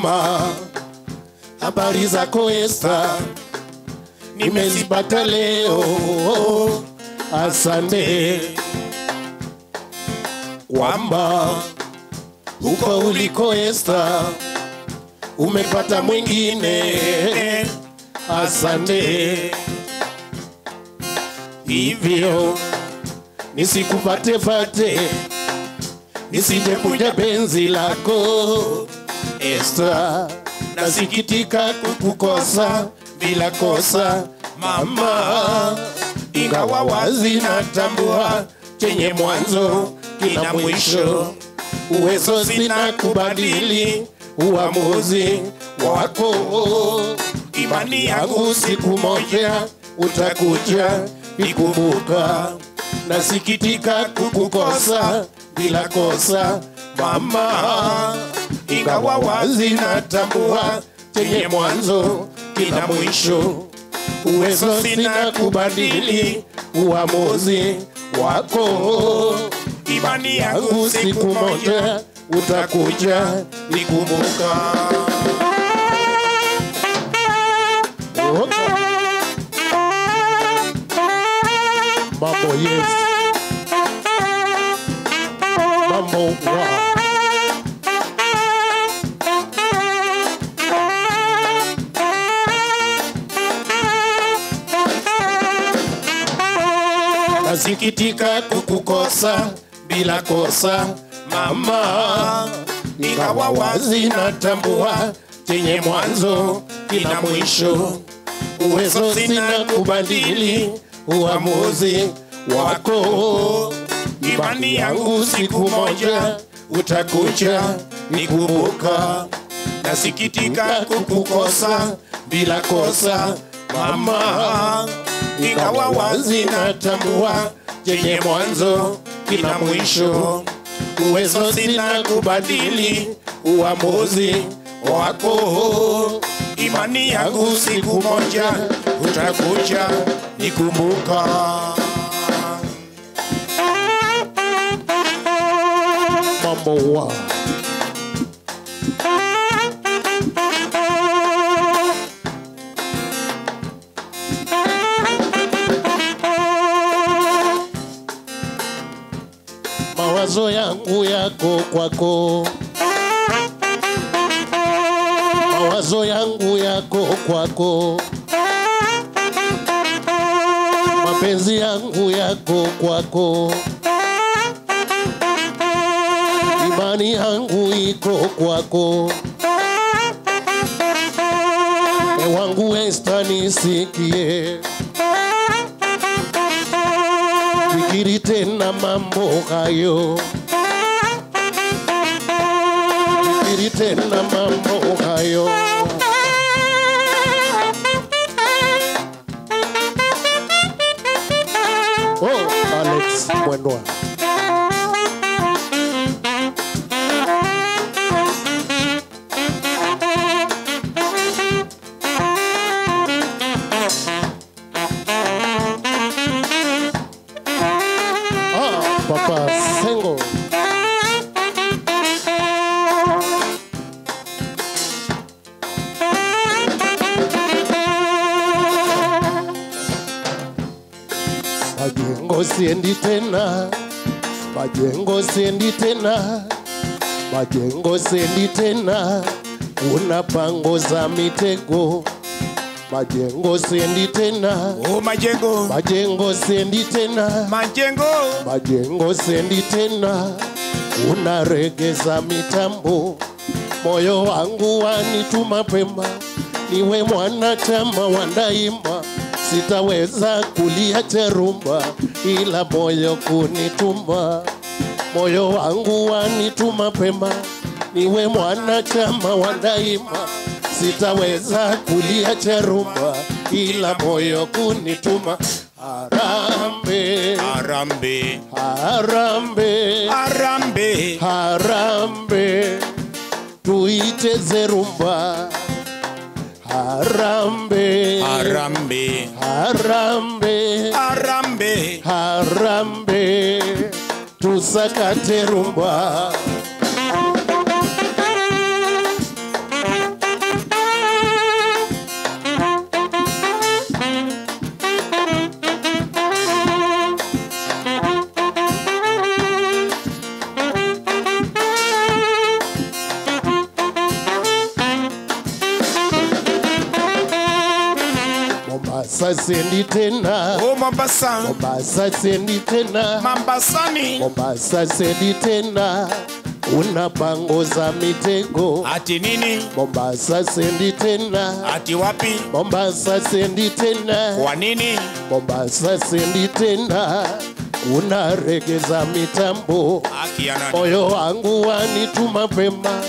Mama, habari zako Esther nimezipata leo, asante kwamba huko uliko Esther umepata mwingine, asante. Hivyo nisikupate fate, nisije kuja penzi lako Esther, nasikitika kukukosa bila kosa mama, ingawa wazi natambua chenye mwanzo kina mwisho, uwezo sina kubadili uamuzi wako, imani yangu siku moja utakuja nikumbuka, nasikitika kukukosa bila kosa mama, ingawa wazi natambua chenye mwanzo kina mwisho, uwezo sina kubadili uamuzi wako, imani yangu siku moja utakuja nikumbuka. Mambo yes, mambo wa. Nasikitika kukukosa bila kosa mama, ingawa wazi natambua chenye mwanzo kina mwisho, uwezo sina kubadili uamuzi wako, imani yangu siku moja utakuja nikumbuka, nasikitika kukukosa bila kosa mama, ingawa wazi natambua chenye mwanzo kina mwisho, uwezo sina kubadili uamuzi wako, imani yangu siku moja utakuja nikumbuka. Mambo wa. Mawazo yangu yako kwako, mawazo yangu yako kwako, mapenzi yangu yako kwako, imani yangu iko kwako. E wangu Esther nisikie, fikiri tena mambo hayo, fikiri tena mambo hayo. Oh, Alex Mwendwa. Ah, Papa Sengo. Majengo siendi tena, majengo siendi tena, majengo siendi tena, kuna pango za mitego. Majengo siendi tena, oh majengo, majengo siendi tena, majengo, majengo siendi tena, kuna rege za mitambo. Moyo wangu wanituma pema, niwe mwanachama wa daima, sitaweza kuliacha rumba ila moyo kunituma. Moyo wangu wanituma pema, niwe mwanachama wa daima, sitaweza kuliacha rumba ila moyo kunituma. Harambe, harambe, harambe, harambe, harambe, tuicheze rumba. Harambe, harambe, harambe, harambe, harambe, tusakate rumba. Mombasa siendi tena. Oh, Mombasa. Mombasa siendi tena. Mombasani. Mombasa siendi tena. Una pango za mitego. Ati nini? Mombasa siendi tena. Ati wapi? Mombasa siendi tena. Kwa nini? Mombasa siendi tena. Una regeza mitambo. Moyo wangu wanituma pema,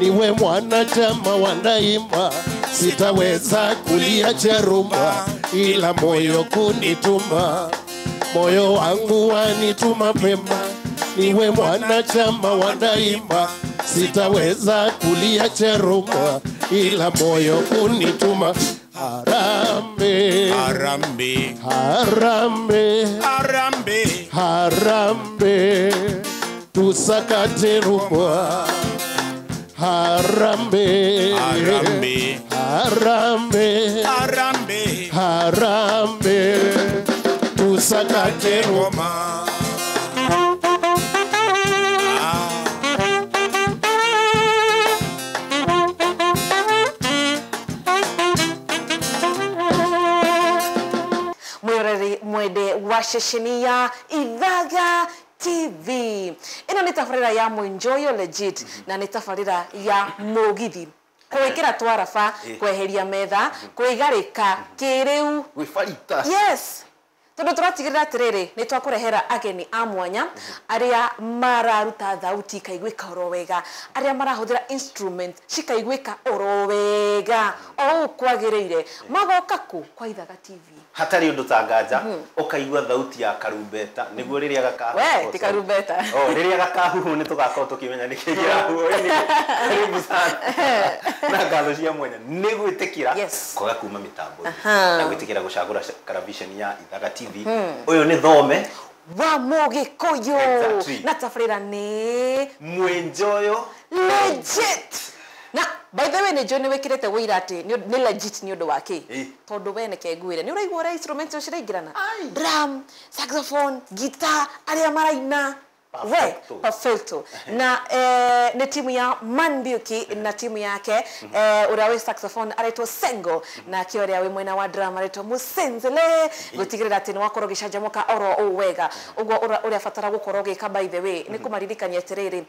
niwe mwanachama wa daima. Sitaweza kuliacha rumba, ila moyo kunituma. Moyo wangu wanituma pema, niwe mwanachama wa daima. Sitaweza kuliacha rumba, ila moyo kunituma. Harambee, harambee, harambee, harambee, harambee, tusakate rumba. Harambee, harambee, harambee, harambee, harambee, tusakate rumba. Mwede wa ceceni ya Ithaga TV. Ino ni tabarĩra ya Mwinjoyo Legit na ni tabarĩra ya mũgithi. Kwĩkĩra twaraba, kweheria metha, kwĩgarĩka kĩrĩu. Gwĩbarita. Yes. Tondu tũratigĩrĩra atĩrĩrĩ nĩ twakũrehera ageni a mwanya arĩa mararuta thauti ikaiguĩka oro wega, arĩa marahũthĩra instrument cikaiguĩka oro wega o ũũ kwagĩrĩire. Magoka kũ? Kwa Ithaga TV. Hatarĩ ũndũ ta nganja ũkaigua thauti ya karumbeta nĩguo rĩrĩa gakahuhwo. We ti karumbeta. Oh, rĩrĩa gakahuhwo nĩ tũgakorwo tũkĩmenya nĩkĩ kĩrahuhwo. Karibu sana na ngatho cia mwanya nĩ gwĩtĩkĩra kwaga kuma mĩtambo na gwĩtĩkĩra gũcagũra karavisheni ya Ithaga TV. Ũyũ nĩ Thome wa Mũgĩkũyũ na tabarĩra nĩ Mwinjoyo Legit. Na by the way nĩ njũĩ nĩ wĩkĩrĩte wũira atĩ nĩ legit nĩ ũndũ wa kĩ? Tondũ we nĩke ngwĩre nĩ ũraigua ũrĩa instruments icio ciraingĩrana, drum, saxophone, guitar, arĩa maraina we perfecto. Na nĩ timu ya Manbiuki na timu yake ũrĩa wĩ saxophone aretwo Sengo na kĩ ũrĩa wĩ mwena wa drum aretwo Musenzele, gũtigĩrĩra atĩ nĩ wakorwo ũgĩcanjamũka oro ũũ wega. Ũguo ũrĩa batara gũkorwo ũgĩka by the way nĩ kũmaririkania atĩrĩrĩ,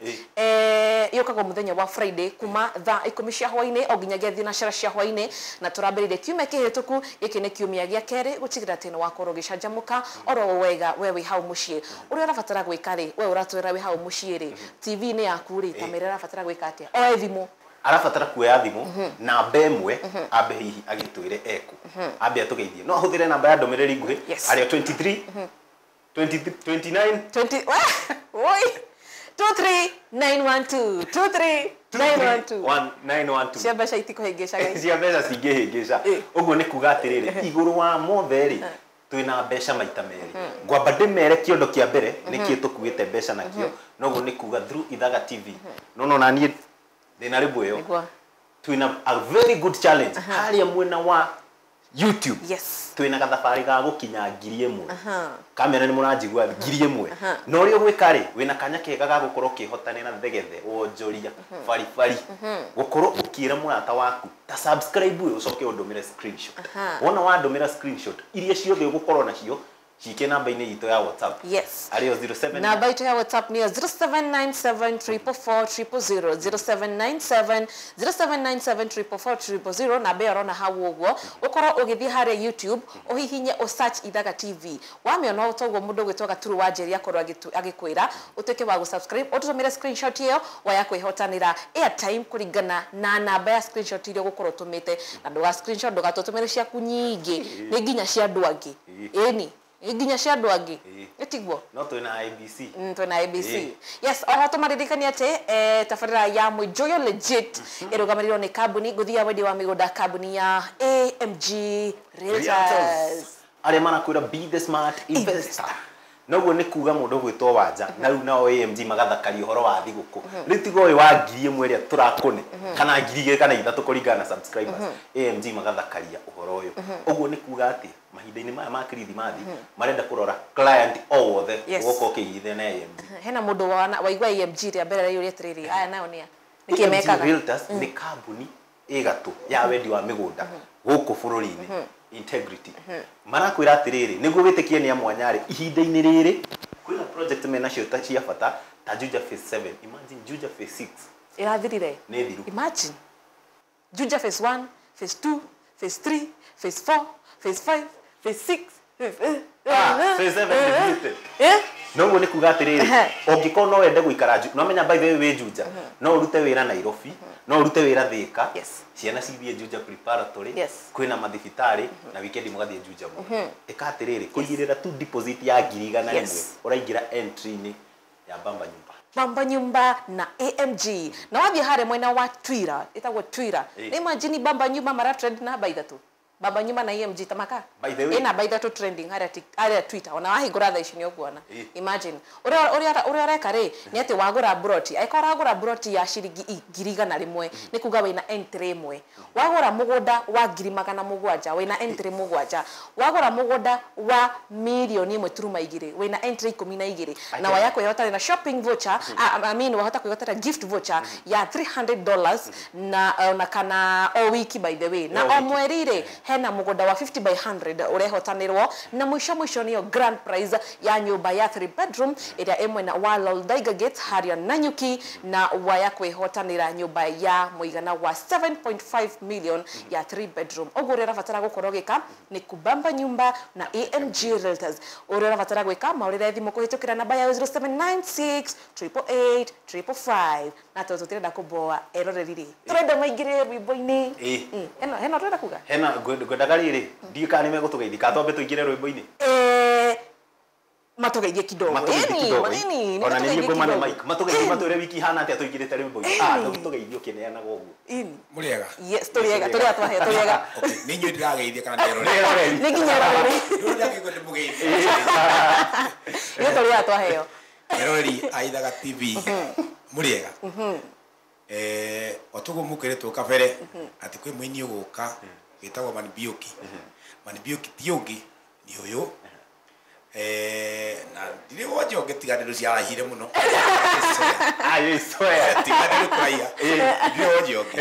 yũkaga mũthenya wa Friday kuma thaa 10 cia hwainĩ o nginyagia 4 cia hwainĩ, na tũrambĩrĩirie kiumia kĩhĩtũku. Gĩkĩ nĩ kiumia gĩa kerĩ gũtigĩrĩra atĩ nĩ wakorwo ũgĩcanjamũka oro ũũ wega we wĩ hau mũciĩ. Ũrĩa ũrabatara gwĩka rĩ, we ũratwĩra wĩ hau mũciĩ rĩ, TV-inĩ yaku rĩ, ta mĩrĩa arabatara gwĩka atĩa? Oe thimũ. Arabatara kuoya thimũ namba ĩmwe ambe hihi agĩtwĩre eku ambe atũgeithie. No ahũthĩre namba ya ndũmĩrĩri nguhĩ arĩa 23 29 20 oi 23912 23912 1912. Cia mbeca itikũhĩngĩca guys. Cia mbeca cingĩhĩngĩca. Ũguo nĩ kuga atĩrĩrĩ, igũrũ wa mothe rĩ twĩna mbeca maita merĩ. Ngwamba ndĩmere kĩondo kĩa mbere nĩkĩĩ tũkuĩte mbeca nakĩo, noguo nĩ kuga through Ithaga TV. No no na niĩ ndĩna rĩmbo ĩyo. Twĩna a very good challenge harĩa mwena wa YouTube. Yes. Twĩna gathabarĩ ga gũkinya 1000. Kamera nĩ mũranjigua 1000. Na ũrĩa ũgwĩka rĩ, wĩna kanya kega ga gũkorwo ũkĩhotanĩra thegethe, wonjoria, baribari. Gũkorwo ũkĩra mũrata waku ta subscribe ũyũ ũcoke ũndũmĩre screenshot. Wona wandũmĩra screenshot iria ciothe ũgũkorwo nacio ciike namba-inĩ itũ ya WhatsApp. Yes. Arĩyo 07. Namba itũ ya WhatsApp ni 0797 444 000, 0797 0797 444 000. Namba ĩyo ũrona hau ũguo ũkorwo ũgĩthiĩ harĩa YouTube ũhihinye ũ search Ithaga TV. Wamĩona toguo mũndũ ũgwĩtwo Gaturu wa Njeri akorwo agĩkwĩra ũtuĩke wa gũ-subscribe, ũtũtũmĩre screenshot ĩyo waya kwĩhotanĩra airtime kũringana na namba ya screenshot iria ũgũkorwo ũtũmĩte. Na ndũga screenshot ndũgatũtũmĩre ciaku nyingĩ, nĩ nginya cia andũ angĩ. Ĩni nginya cia andũ angĩ ĩtiguo no twĩna ABC. Twĩna ABC. Yes, oho tũmaririkanie atĩ tabarĩra ya Mwinjoyo Legit ĩrũgamĩrĩirwo nĩ kambuni ngũthi ya wendia wa mĩgũnda, kambuni ya AMG Realtors. Arĩa marakwĩra be the smart investor. Noguo nĩ kuga mũndũ ũgwĩtwo Wanja na rĩu nao AMG magathakaria ũhoro wa thigũkũ. Rĩu tiga ũyũ wa 1000 ĩrĩa tũrakũne kana 2000 kana 3 kũringana na subscribers, AMG magathakaria ũhoro ũyũ. Ũguo nĩ kuga atĩ mahinda-inĩ maya ma Kirithimathi marenda kũrora client o wothe ũgũkorwo ũkĩigithia na AMG. Hena mũndũ waigua AMG rĩa mbere areyũria atĩrĩrĩ, aya nao nĩa? Nĩkĩ AMG mekaga? Realtors nĩ kambuni ĩgatũ ya wendi wa mĩgũnda gũkũ bũrũri-inĩ. Integrity. Marakwĩra atĩrĩrĩ, nĩguo wĩtĩkie nĩ a mwanya rĩ, ihinda-inĩ rĩrĩ kwĩna project menacio ta cia bata ta Juja Phase 7. Imagine Juja Phase 6 Irathirire. Nĩ thiru. Imagine. Juja Phase 1, Phase 2, Phase 3, Phase 4, Phase 5, Phase 6. Phase 7 ndĩthiĩte. Noguo nĩ kuga atĩrĩrĩ, ũngĩkorwo no wende gũikara, no menya by the way wĩ Juja, no ũrute wĩra Nairobi, no ũrute wĩra Thika, ciana cithiĩ Juja Preparatory, kwĩna mathibitarĩ na weekend mũgathiĩ Juja mũno. Ĩka atĩrĩrĩ, kũigĩrĩra tu deposit ya 100,000 ũraingĩra entry-inĩ ya Bamba Nyumba. Bamba Nyumba na AMG. Na wathiĩ harĩa mwena wa Twitter, ĩtagwo Twitter. Nĩ imagine Bamba Nyumba mara trend namba ithatũ. Bamba Nyumba na AMG tamaka. By the way, ĩna namba ithatũ trending harĩa Twitter. Ona wahingũra thaa ici nĩ ũkuona. Imagine. Ũrĩa ũreka rĩ, nĩ atĩ wagũra broti. Angĩkorwo ũragũra broti ya ciringi 100,000, nĩ kuga wĩna entry ĩmwe. Wagũra mũgũnda wa 700,000, wĩna entry 7. Wagũra mũgũnda wa 1.2 million, wĩna entry 12. Na waya kwĩhotana na shopping voucher, I mean wahota kwĩhotana gift voucher ya $300 na kana o wiki by the way. Na o mweri rĩ, hena mũgũnda wa 50 by 100 ũrehotanĩrwo, na mũico mũico nĩyo grand prize ya nyũmba ya 3 bedroom ĩrĩa ĩ mwena wa Loldaiga Gate harĩa Nanyuki, na waya kwĩhotanĩra nyũmba ya mũigana wa 7.5 million ya 3 bedroom. Ũguo ũrĩa ũrabatara gũkorwo ũgĩka nĩ kubamba nyumba na AMG Realtors. Ũrĩa ũrabatara gwĩka, maũrĩre thimũ kũhĩtũkĩra namba ya 0796 888 555. Na tondũ tũtirenda kũboa eroreri rĩ, tũrenda maingĩre rwĩmbo-inĩ. Hena tũrenda kuga Hena ngwendaga rĩrĩ, ndiũĩ kana nĩ megũtũgeithia, kana twambe tũingĩre rwĩmbo-inĩ. Matũgeithie kidogo. Matũgeithie kidogo. Ĩni, Ona nĩ niĩ nĩ ngũmane kidogo. mic. Matũgeithie matwĩre wiki ihana atĩa tũingĩrĩte rwĩmbo-inĩ. Tũgeithie ũkĩneanaga ũguo. Ĩni. Mũrĩega. Yes, tũrĩega, tũrĩega twahe, tũrĩega. Okay, nĩ inyuĩ ndĩrageithia kana nĩ eroreri? Eroreri. Nĩ nginya eroreri. Ndĩrakĩigua ndĩmũgeithie. Nĩ tũrĩega twaheo. Eroreri a Ithaga TV, mũrĩega. O toguo mũkĩrĩtwo kabere atĩ kwĩ mũini ũgũka wĩtagwo Manbiũki. Manbiũki ti ũngĩ nĩ ũyũ. Na ndirĩ wonje ũngĩ tiga nderu ciarahire mũno. Ayo icoya. Tiga nderu kũraiha. Ndirĩ wonje ũngĩ.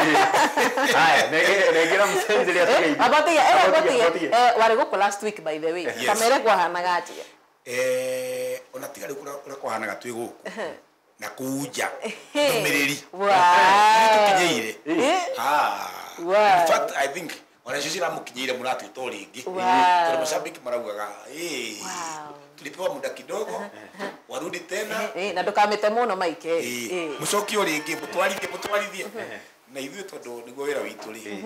Haya, nengera mũcenjeria atũgeithie. Abatige, Abatige, abatige. Warĩ gũkũ last week by the way. Yes. Kamere kwahanaga atĩa? Ona tiga rĩu ũrĩa kwahanaga twĩ gũkũ na kũu nja ndũmĩrĩri nĩtũkinyĩire. In fact, I think ona cio ciramũkinyĩire mũratwĩta o rĩngĩ, tondũ mashabiki maraugaga, "Tulipewa muda kidogo, warudi tena." Na ndũkamĩte mũno Mike. Mũcoke o rĩngĩ, mũtwarithie, mũtwarithie. Na ithuĩ tondũ nĩguo wĩra witũ rĩ,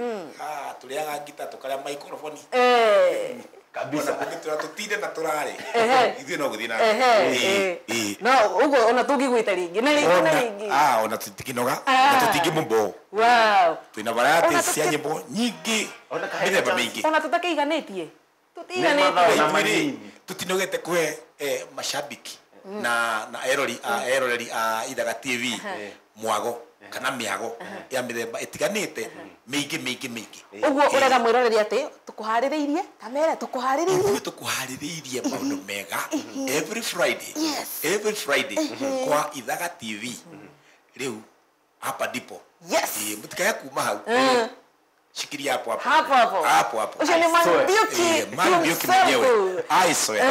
tũrĩaga ngita, tũkarĩa microphone. Kabisa. Ona mũngĩtwĩra tũtinde na tũrare, ithuĩ no gũthiĩ na mbere. No ũguo ona tũngĩgwĩta rĩngĩ na rĩngĩ na rĩngĩ. Ona tũtikinoga na tũtingĩmũmboo. Twĩna variety cia nyĩmbo nyingĩ, Ona kahe mĩthemba chance. mĩingĩ. Ona tũtakĩiganĩtie. Nĩ mathaa Tũtiiganĩtie. na Ithuĩ rĩ, manini. tũtinogete kũhe mashabiki na eroreri a Ithaga TV mwago kana mĩago ya mĩthemba ĩtiganĩte mĩingĩ mĩingĩ mĩingĩ. Ũguo ũrera mwĩroreri atĩ tũkũharĩrĩirie kamere tũkũharĩrĩirie. Ithuĩ tũkũharĩrĩirie maũndũ mega every Friday. Every Friday kwa Ithaga TV. Rĩu hapa ndipo. Mũtikae kuma hau, shikilia hapo hapo. Hapo hapo. Hapo hapo. Ũcio nĩ Manbiũki. Manbiũki mwenyewe aisoe.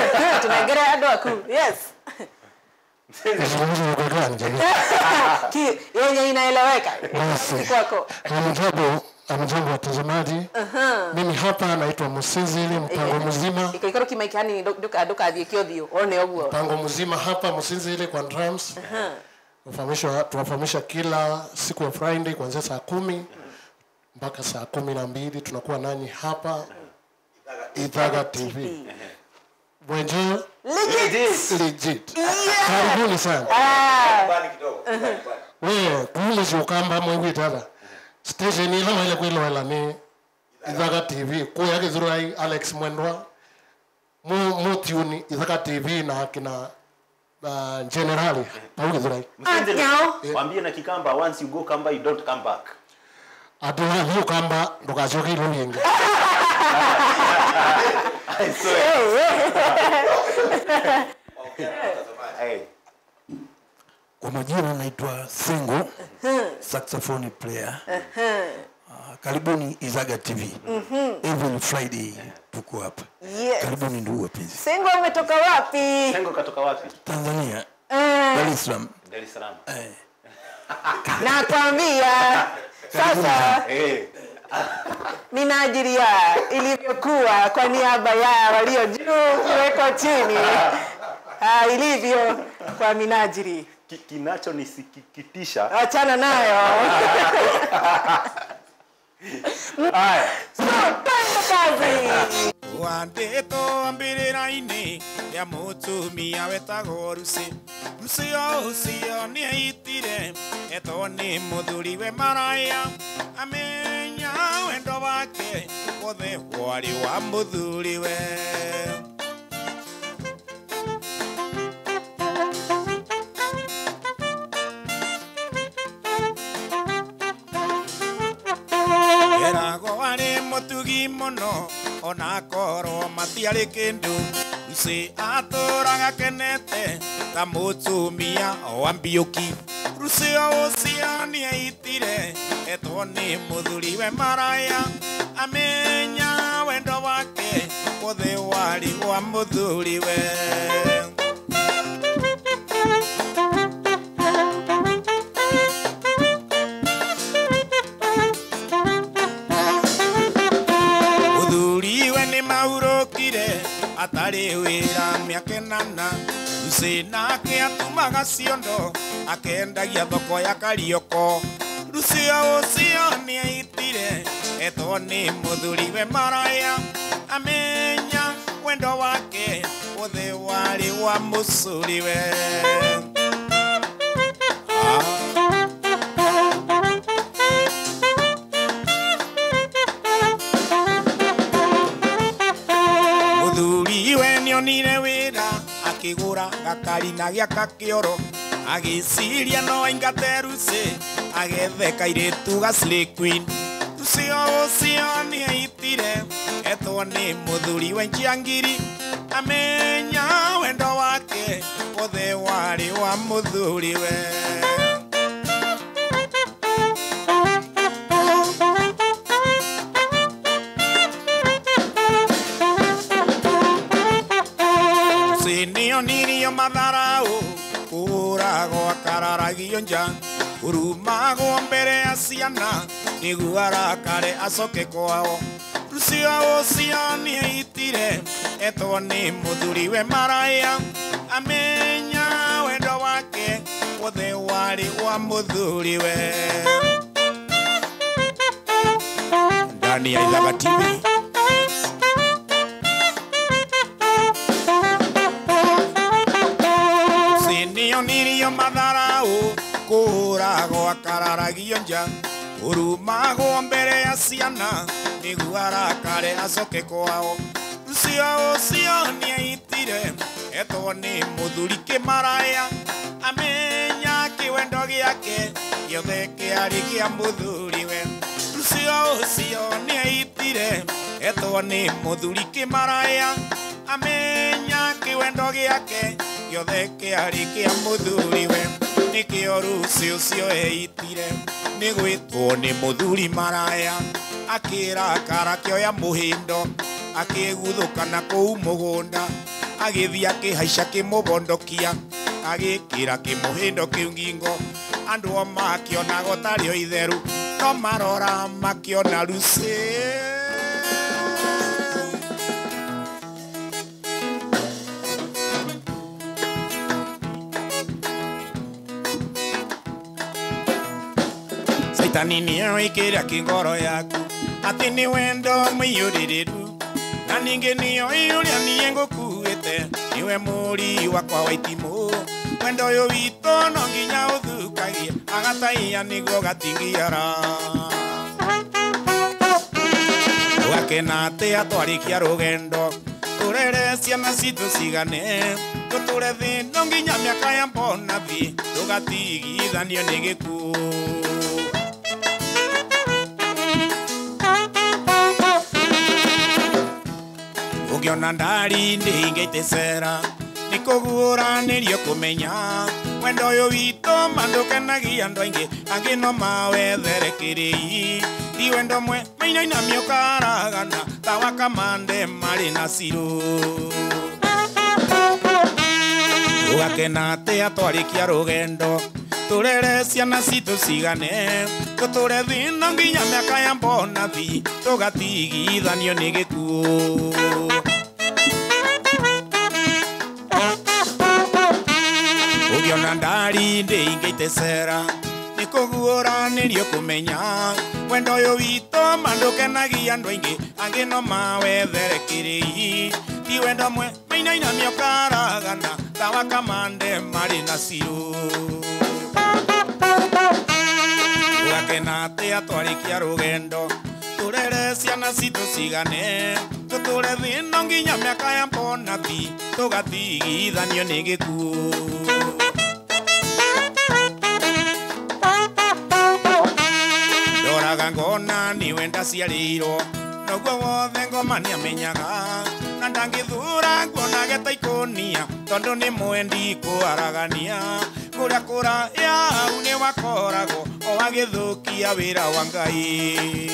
Tunengere andũ aku. Yes. Nazungumza lugha gani jamii? Yenye inaeleweka. Basi. Kwako. Hamjambo, hamjambo watazamaji. Mimi hapa naitwa Musinzili, mpango mzima. Ikaikaro kimaiki hani ndũkathiĩ kĩũthiũ one ũguo. Mpango mzima hapa Musinzili kwa drums. Tunafahamisha kila siku ya Friday kuanzia saa 10 mpaka saa 12 tunakuwa nanyi hapa Ithaga TV. Mwenje Legit. Legit. Karibuni sana. Mbali kidogo, mbali, mbali. We kuulizi ukamba mwigwitara station ila wele kwilwela ni Ithaga TV kuya Githurai Alex Mwendwa mu mutiuni Ithaga TV na kina generali pau Githurai. Msenjeri, Anyao. waambie na Kikamba, once you go Kamba you don't come back. Andu athi ukamba ndugacoke ilovi ingi. I swear. Hey. Kwa majina naitwa Sengo, saxophone player. Karibuni Ithaga TV. Every Friday tuko hapa. Yes. Karibuni ndugu wapenzi. Sengo umetoka wapi? Sengo katoka wapi? Tanzania. Dar es Salaam. Dar es Salaam. Nakwambia sasa minajili ya ilivyokuwa kwa niaba ya walio juu kuwekwa chini. Ilivyo kwa minajili. Kinacho nisikitisha. Achana nayo. Haya. So, twende kazi. Wandĩtwo mbĩrĩra-inĩ ya mũtumia wetagwo Lucy. Lucy ũcio nĩaitire etwo nĩ mũthuriwe maraya. Amenya wendo wake wothe warĩ wa mũthuriwe. Eragwo arĩ mũtugi mũno ona korwo matiarĩ kĩndũ. Lucy atũraga kenete ta mũtumia wa mbiũki. Lucy ũcio nĩaitire etwo nĩ mũthuriwe maraya. Amenya wendo wake wothe warĩ wa mũthuriwe. Atarĩ wĩra mĩaka ĩnana. Lucy nake atumaga ciondo akendagia thoko ya Karioko. Lucy ũcio nĩaitire etwo nĩ mũthuriwe maraya. Amenya wendo wake wothe warĩ wa mũcuriwe. Nĩonire wĩra akĩgũra gakari na gĩaka kĩoro. Agĩciria no aingate Lucy agethe kairĩtu ga Slay Queen. Lucy ũcio nĩaitire etwo nĩ mũthuriwe njiangiri. Amenya wendo wake wothe warĩ wa mũthuriwe. Nĩonirio matharau kũũragwo akararagio nja. Ũrumagwo mbere ya ciana nĩguo arakare acoke kwao. Lucy ũcio nĩaitire etwo nĩ mũthuriwe maraya. Amenya wendo wake wothe warĩ wa mũthuriwe. Ndani ya Ithaga TV. Nĩonirio matharau kũũragwo akararagio nja. Ũrumagwo mbere ya ciana nĩguo arakare acoke kwao. Lucy ũcio nĩaitire etwo nĩ mũthuri kĩmaraya. Amenya kĩwendo gĩake gĩothe kĩarĩ kĩa mũthuriwe. Lucy ũcio nĩaitire etwo nĩ mũthuri kĩmaraya. Amenya kĩwendo gĩake gĩothe kĩarĩ kĩa mũthuriwe. Nĩkĩo Lucy ũcio eitire nĩ gwĩtwo nĩ mũthuri maraya. Akĩrakara akĩoya mũhĩndo akĩguthũka na kũu mũgũnda. Agĩthiĩ akĩhaica kĩmũbondokia agĩkĩra kĩmũhĩndo kĩu ngingo. Andũ o makĩonaga tarĩ o itheru no marora makĩona Lucy. Saitani nĩoĩ kĩrĩa kĩ ngoro yaku atĩ nĩ wendo mũiyũrĩrĩru. Na ningĩ nĩoĩ ũrĩa niĩ ngũkuĩte nĩwe mũri wakwa wa itimũ. Wendo ũyũ witũ no nginya ũthũkagie agataiya nĩguo gatingiara. Tũgakena atĩa twarĩkia rũgendo tũrere ciana citũ cigane. Tũtũre thĩ no nginya mĩaka ya mbonathi tũgatigithanio nĩ gĩkuũ. Ũngĩona ndari ndĩhingĩte cera nĩ kũguũranĩrio kũmenya wendo ũyũ witũ ma ndũkenagia andũ aingĩ angĩ no mawethere kĩrĩi. Ti wendo mwe mainainamio karagana tawa kamande marĩ na cirũ. Tũgakena atĩa twarĩkia rũgendo tũrere ciana citũ cigane tũtũre thĩna nginya mĩaka ya mbonathi tũgatigithanio nĩ gĩkuũ. Ũngĩona ndari ndĩingĩte cera nĩ kũguũranĩrio kũmenya wendo ũyũ witũ mandũkenagia andũ aingĩ angĩ no mawethere kĩrĩi. Ti wendo mwe mainainamio karagana tawa kamande marĩ na cirũ. Tũgakena atĩa twarĩkia rũgendo tũrere ciana citũ cigane tũtũre thĩna nginya mĩaka ya mbonathi tũgatigithanio nĩ gĩkuũ. Ndoraga ngona nĩwe ndaciarĩirwo noguo wothe ngoma nĩamenyaga na ndangĩthura nguonage ta ikũnia tondũ nĩ mwendi kũaragania kũrĩa kũraya hau nĩ wakoragwo o agĩthũkia wĩra wa Ngai.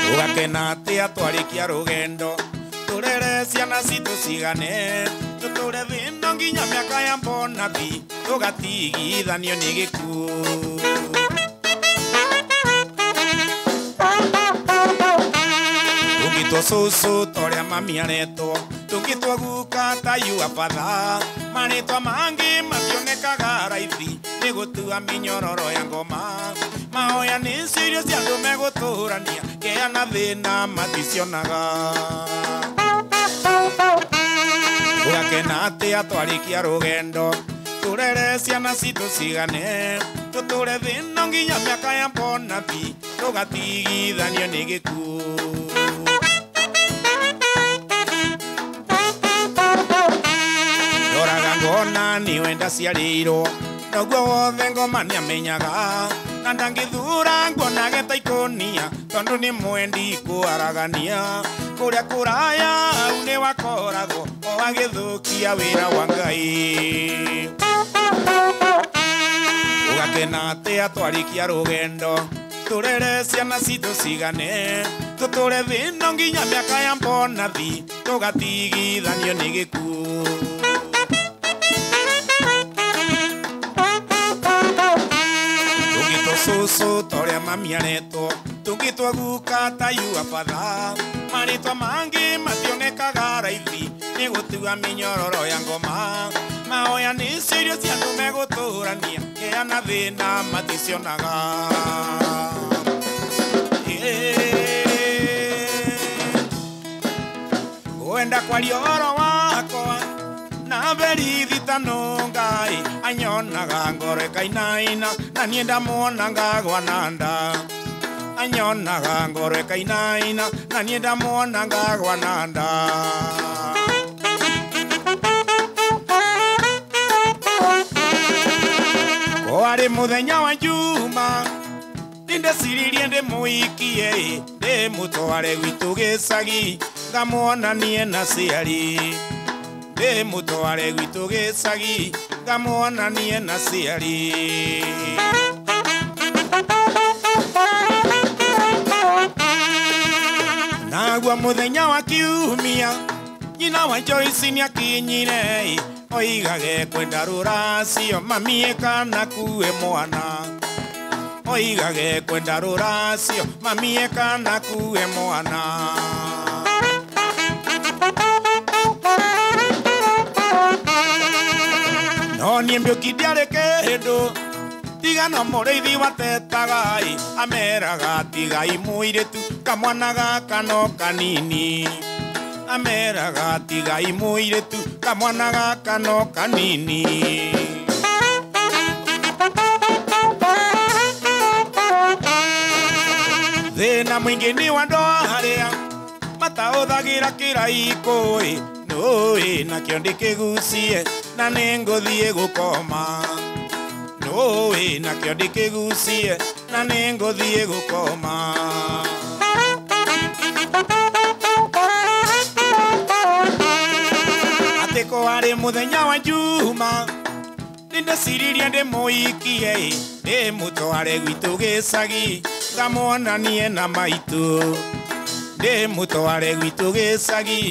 Tũgakena atĩa twarĩkia rũgendo tũrere ciana citũ cigane tũtũre thĩna nginya mĩaka ya mbonathi tũgatigithanio nĩ gĩkuũ. Tũngĩtwo cũcũ ta ũrĩa mami aretwo tũngĩtwo guka ta yua batha marĩtwa mangĩ mationekaga raithi nĩ gũtua mĩnyororo ya ngoma mahoya nĩcio irio cia andũ megũtũrania kĩa na thĩna maticionaga. Tũgakena atĩa twarĩkia rũgendo tũrere ciana citũ cigane tũtũre thĩna nginya mĩaka ya mbonathi tũgatigithanio nĩ gĩkuũ. Ndoraga ngona nĩwe ndaciarĩirwo noguo wothe ngoma nĩamenyaga na ndangĩthura nguonage ta ikũnia tondũ nĩ mwendi kũaragania kũrĩa kũraya hau nĩ wakoragwo o agĩthũkia wĩra wa Ngai. Tũgakena atĩa twarĩkia rũgendo tũrere ciana citũ cigane tũtũre thĩna nginya mĩaka ya mbonathi tũgatigithanio nĩ gĩkuũ. Tũngĩtwo cũcũ ta ũrĩa mami aretwo tũngĩtwo guka ta yua batha marĩtwa mangĩ mationekaga raithi nĩ gũtua mĩnyororo ya ngoma mahoya nĩcio irio cia andũ megũtũrania kĩa na thĩna maticionaga. Ngwenda kwaria ũhoro wakwa na berithi ta nũngai anyonaga ngoro ĩkainaina na niĩ ndamuona ngagwa na nda anyonaga ngoro ĩkainaina na niĩ ndamuona ngagwa na nda. Kwarĩ mũthenya wa Juma nĩndeciririe ndĩmũikie ndĩmũtware gwitũ gĩcagi ngamuonanie na ciari ndĩmũtware gwitũ gĩcagi ngamuonanie na ciari. Naguo mũthenya wa kiumia nyina wa Joyce nĩakinyire oigage kwenda rũracio mamie kana kue mwana oigage kwenda rũracio mamie kana kue mwana. No niĩ mbĩũki ndiarĩ kĩndũ tiga no mũrĩithi watetaga ameraga tigai mũirĩtu kamwana gaka no kanini ameraga tigai mũirĩtu kamwana gaka no kanini. Thĩna mũingĩ nĩ wa andũ arĩa mataũthagĩra kĩraikũ-ĩ nũĩ nakĩo ndĩkĩgucie na nĩngũthiĩ gũkoma nũĩ nakĩo ndĩkĩgucie na nĩngũthiĩ gũkoma. Atĩ kwarĩ mũthenya wa Juma nĩndeciririe ndĩmũikie Ndĩmũtware gwitũ gĩcagi ngamuonanie na maitũ. Ndĩmũtware gwitũ gĩcagi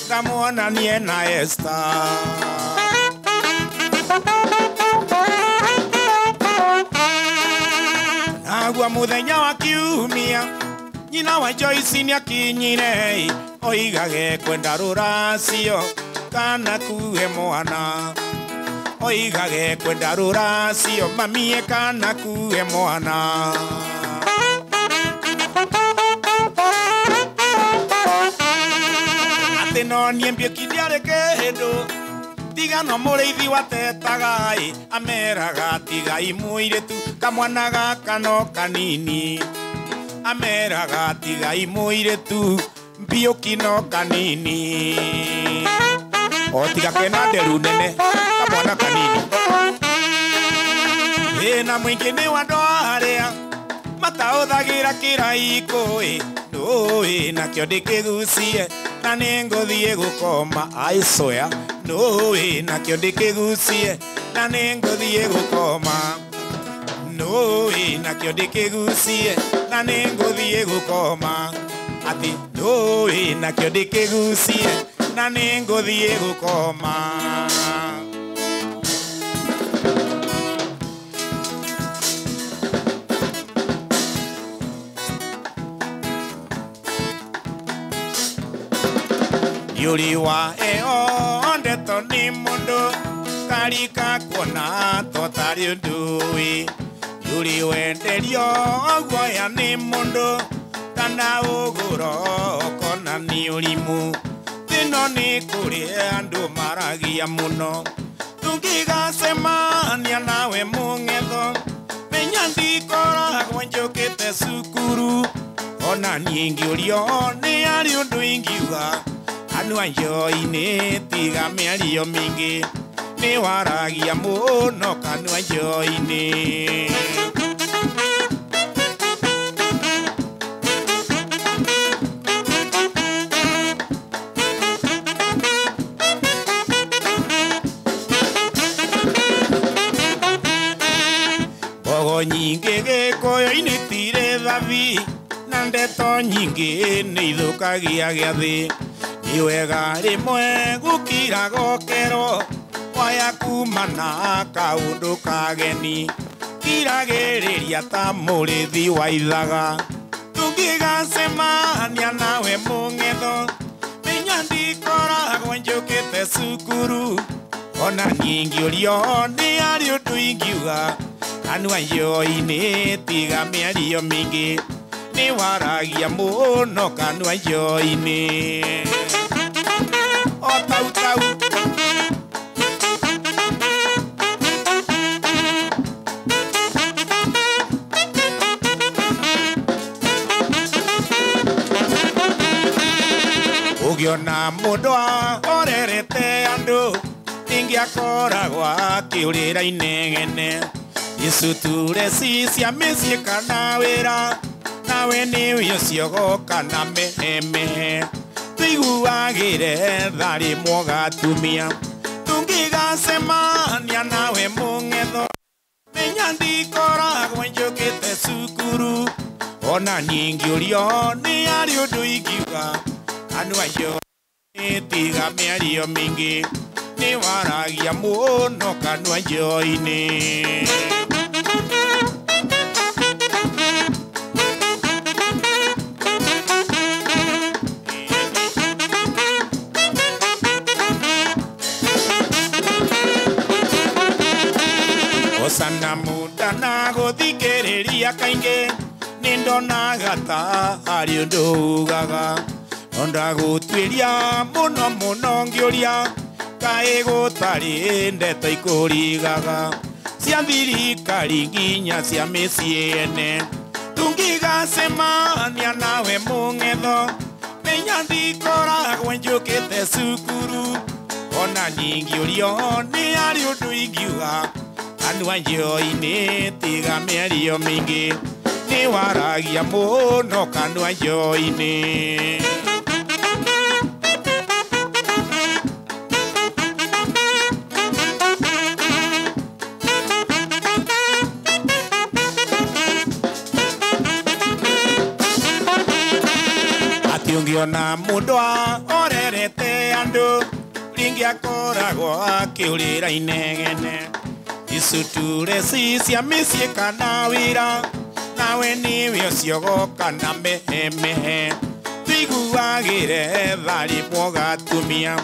ngamuonanie na Esther. Nagua muthenya wa kiumia nyina wa Joyce nĩakinyire oigage kwenda rũracio kana kuhe mwana. Oigage kwenda rũracio mamie kana kuhe mwana. Atĩ no niĩ mbiũki ndiarĩ kĩndũ tiga no mũrĩithi watetaga ĩ ameraga tigai mũirĩtu kamwana gaka no kanini. Ameraga tigai mũirĩtu mbiũki no kanini. O tiga kena nderu nene kamwana kanini. Thĩna mũingĩ nĩ wa andũ arĩa mataũthagĩra kĩraikũ ĩ nũĩ nakĩo ndĩkĩgucie na nĩngũthiĩ gũkoma. I swear nũĩ nakĩo ndĩkĩgucie na nĩngũthiĩ gũkoma. Nũĩ nakĩo ndĩkĩgucie na nĩngũthiĩ gũkoma. Atĩ nũĩ nakĩo ndĩkĩgucie na nĩngũthiĩ gũkoma. Yuri wa eo ndeto nĩ mũndũ karika kuona totarĩ ũndũ-ĩ. Yuri wenderio guoya nĩ mũndũ kana ũgũro kona nĩ ũrimũ. Thĩno nĩ kũrĩ andũ maragia mũno tũngĩgacemania nawe mũng'etho menya ndikoragwo njũkĩte cukuru. Ona niĩ ngĩũrio nĩ harĩ ũndũ ingiuga kanua njoinĩ tiga mĩario mĩingĩ nĩ waragia mũno kanua njoinĩ. Mbogo nyingĩ gĩkũyũ-inĩ tirĩ thabi na ndeto nyingĩ nĩ ithũkagia gĩathĩ. Nĩ wega rĩmwe gũkira gokerwo waya kumana kaũndũ kageni kiragĩrĩria ta mũrĩthi wa ithaga. Tũngĩgacemania nawe mũng'etho menya ndikoragwo njũkĩte cukuru. Ona niĩ ngĩũrio nĩ harĩ ũndũ ingiuga kanua njoinĩ tiga mĩario mĩingĩ nĩ waragia mũno kanua njoinĩ. O tau tau. Ũngĩona mũndũ ahorerete andũ ingĩakoragwo akĩũrĩra inegene. Icuture ci cia mĩciĩ kana wĩra nawe nĩwe ũcio goka na mehemehe. Tũiguagĩre tha rĩmwe ũgatumia tũngĩgacemania nawe mũng'etho menya ndikoragwo njũkĩte cukuru. Ona niĩ ngĩũrio nĩ harĩ ũndũ ingiuga kanua njoinĩ tiga mĩario mĩingĩ nĩ waragia mũno kanua njoinĩ. Osana muda na gũthikĩrĩria kaingĩ nĩ ndonaga ta harĩ ũndũ ugaga. No ndagũtuĩria mũno mũno ngĩũria kaĩ gũtarĩ ndeto ikũrigaga cia thirikari nginya cia mĩciĩ ene. Tũngĩgacemania nawe mũng'etho menya ndikoragwo njũkĩte cukuru. Ona niĩ ngĩũrio nĩ harĩ ũndũ ingiuga kanua njoinĩ tiga mĩario mĩingĩ nĩ waragia mũno kanua njoinĩ. Ona mundu orerete andu ringi akoragwo akiurira inegene isuture cia mĩciĩ kana wĩra nawe nĩwe ũcio goka na mehemehe tuiguagĩre tharĩ mwogatumia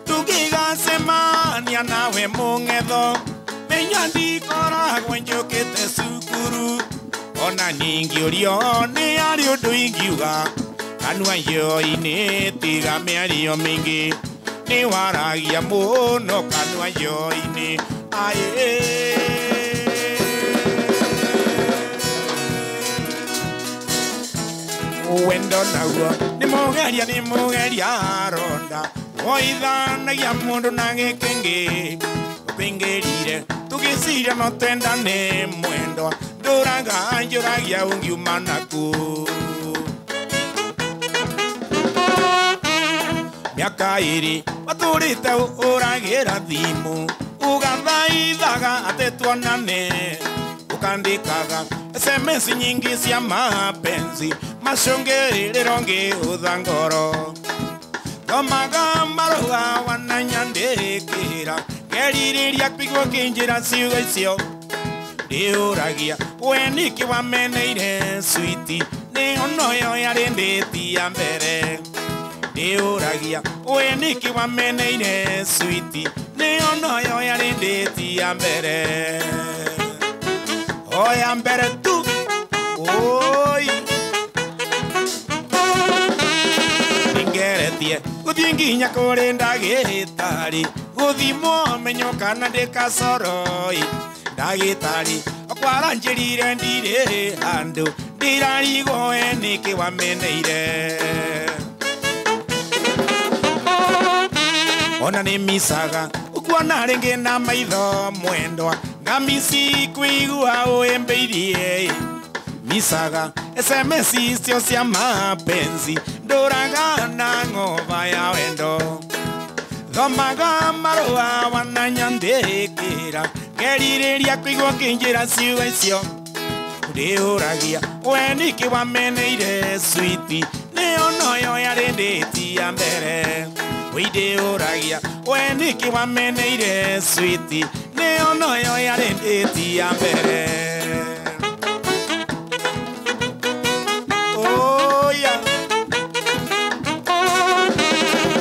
tũngĩgacemania nawe mũng'etho menya ndikoragwo njũkĩte cukuru ona ningĩũrio nĩ arĩ ũndũ ingiuga kanua yo-inĩ tiga mĩario mĩingĩ nĩ waragia mũno kanua yo-inĩ aye wendo naguo nĩ mũgeria aronda woithanagia mũndũ na gĩkĩngĩ ũkĩingĩrire tũgĩciria no twendane mwendwa ndũraga njũragia ũngiuma naku mĩaka ĩrĩ watũrĩte ũragĩra thimũ ugathaithaga atĩ tuonane ukandikaga SMS nyingi cia mapenzi macũngĩrĩro ngĩhũtha ngoro thomaga marũa wananyandĩkĩra ngerirĩria kũigua ũkĩnjĩra ciugo icio ndĩũragia we nĩkĩ wameneire switi nĩyo noyo yarĩ ndĩti ya mbere ndĩũragia we nĩkĩ wameneire switi nĩyo noyo yarĩ ndĩti ya mbere o ya mbere tu oi nĩngeretie gũthiĩ nginya kũrĩ ndagĩtarĩ gũthimwo menyo kana ndĩ kacoroi ndagĩtarĩ okwaranjĩrire ndirĩ handũ ndirarigwo we nĩkĩ wameneire ona nĩ micaga ũkuona rĩngĩ na maitho mwendwa ngamici kũigua ũĩmbĩirie micaga SMS icio cia mapenzi ndũraga na ng'oba ya wendo thomaga marũa wananyandĩkĩra ngerirĩria kũigua ũkĩnjĩra ciugo icio ndĩũragia we nĩkĩ wameneire switi nĩyo noyo yarĩ ndĩti ya mbere wĩndĩũragia we nĩkĩ wameneire switi nĩyo noyo yarĩ ndĩti ya mbere oya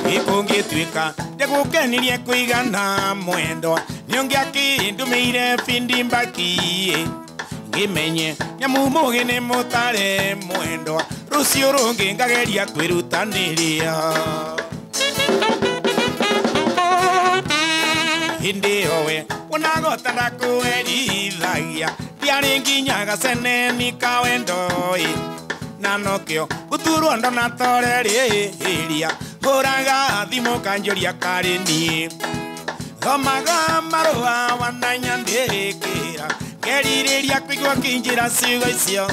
gĩkũngĩtuĩka ndĩgũkenirie kũigana mwendwa nĩũngĩakĩndũmĩire bindi mbaki ngĩmenye nyamu mũgĩ nĩ mũtare mwendwa rũciũ rũngĩ ngageria kwĩrutanĩria hĩndĩ ĩyo we onagota ndakũherithagia ndiarĩ nginya gaceneni ka wendo-ĩ na nokĩo gũturwo ndonatoreria hũraga thimũ kanjũria karĩ niĩ thomaga marũa wananyandĩkĩra ngerirĩria kũigua ũkĩnjĩra ciugo icio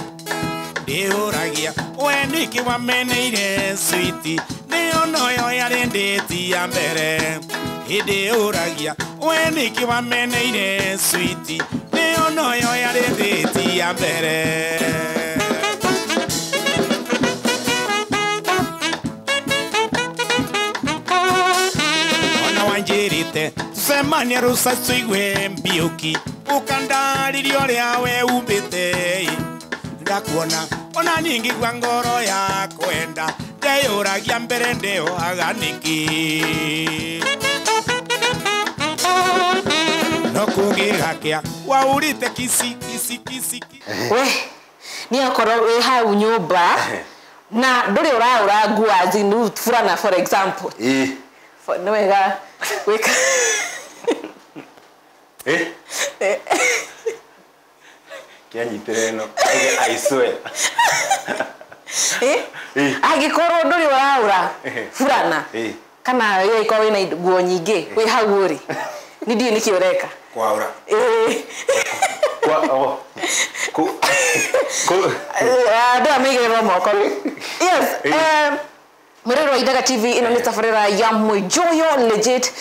ndĩũragia we nĩkĩ wameneire switi nĩyo noyo yarĩ ndĩti ya mbere hĩndĩ ũragia we nĩkĩ wameneire switi nĩyo noyo yarĩ ndĩti ya mbere ona wanjĩrĩte tũcemanie rũcacu igue mbiũki ũkandarĩria ũrĩa we umbĩte ndakuona ona niĩ ngĩigua ngoro ya kwenda ndeyũragia mbere ndĩohaga nĩkĩ no kũngĩgakĩa waurĩte kici kici kici we nĩ akorwo wĩ hau nyũmba na ndũrĩ ũraũra nguo azinu furana for example nĩ wega gwĩka kĩanyitĩre ĩno I swear angĩkorwo ndũrĩ ũraũra furana kana ĩkorwo wĩna nguo nyingĩ wĩ hau ũrĩ nĩ ndiũĩ nĩkĩ ũreka kwaũra andũ aya maigĩrĩrwo moko yes mwĩrĩrwo wa Ithaga TV ĩno nĩ tabarĩra ya Mwĩnjũyũ legit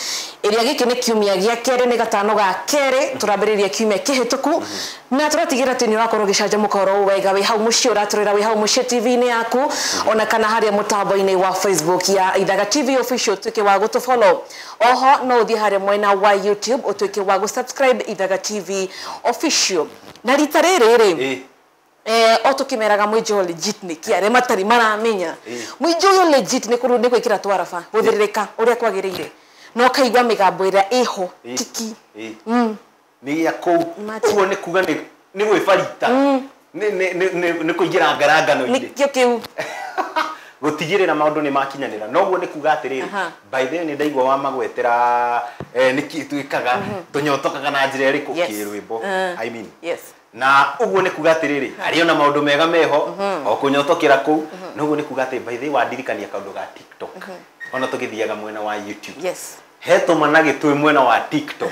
Ĩrĩa gĩkĩ nĩ kiumia gĩa kerĩ nĩ gatano ga kerĩ tũrambĩrĩria kiumia kĩhĩtũku na tũratigĩra atĩ nĩ ũrakorwo ũgĩcanjamũka oro wega wĩ hau mũciĩ ũratũrĩra wĩ hau mũciĩ TV-inĩ yaku ona kana harĩa mũtambo-inĩ wa Facebook ya Ithaga TV official ũtuĩke wa gũtũfollow. Oho no ũthiĩ harĩa mwena wa YouTube ũtuĩke wa gũsubscribe Ithaga TV official. Na rita rĩrĩ rĩ o tukimeraga mwijo legit ni ki aria matari maramenya mwijo uyu legit ni kuru ni gwikira twaraba guthiririka uria kwagiriire no kaigua migambo iria iho tiki ni ya kuu uguo ni kuga ni gwibarita ni kuingira ngarangano-inĩ nikio kiu gutigirira maundu ni makinyanira noguo ni kuga atiriri by the way ni ndaigua wa magwetera niki twikaga tunyotokaga na njira iriku kirwimbo I mean yes na uguo ni kuga atiriri ari ona maundu mega meho o kunyotokera kuu noguo ni kuga ati by the way wandirikania kaundu ga TikTok ona tugithiaga mwena wa YouTube yes he tumanagi twi mwena wa TikTok.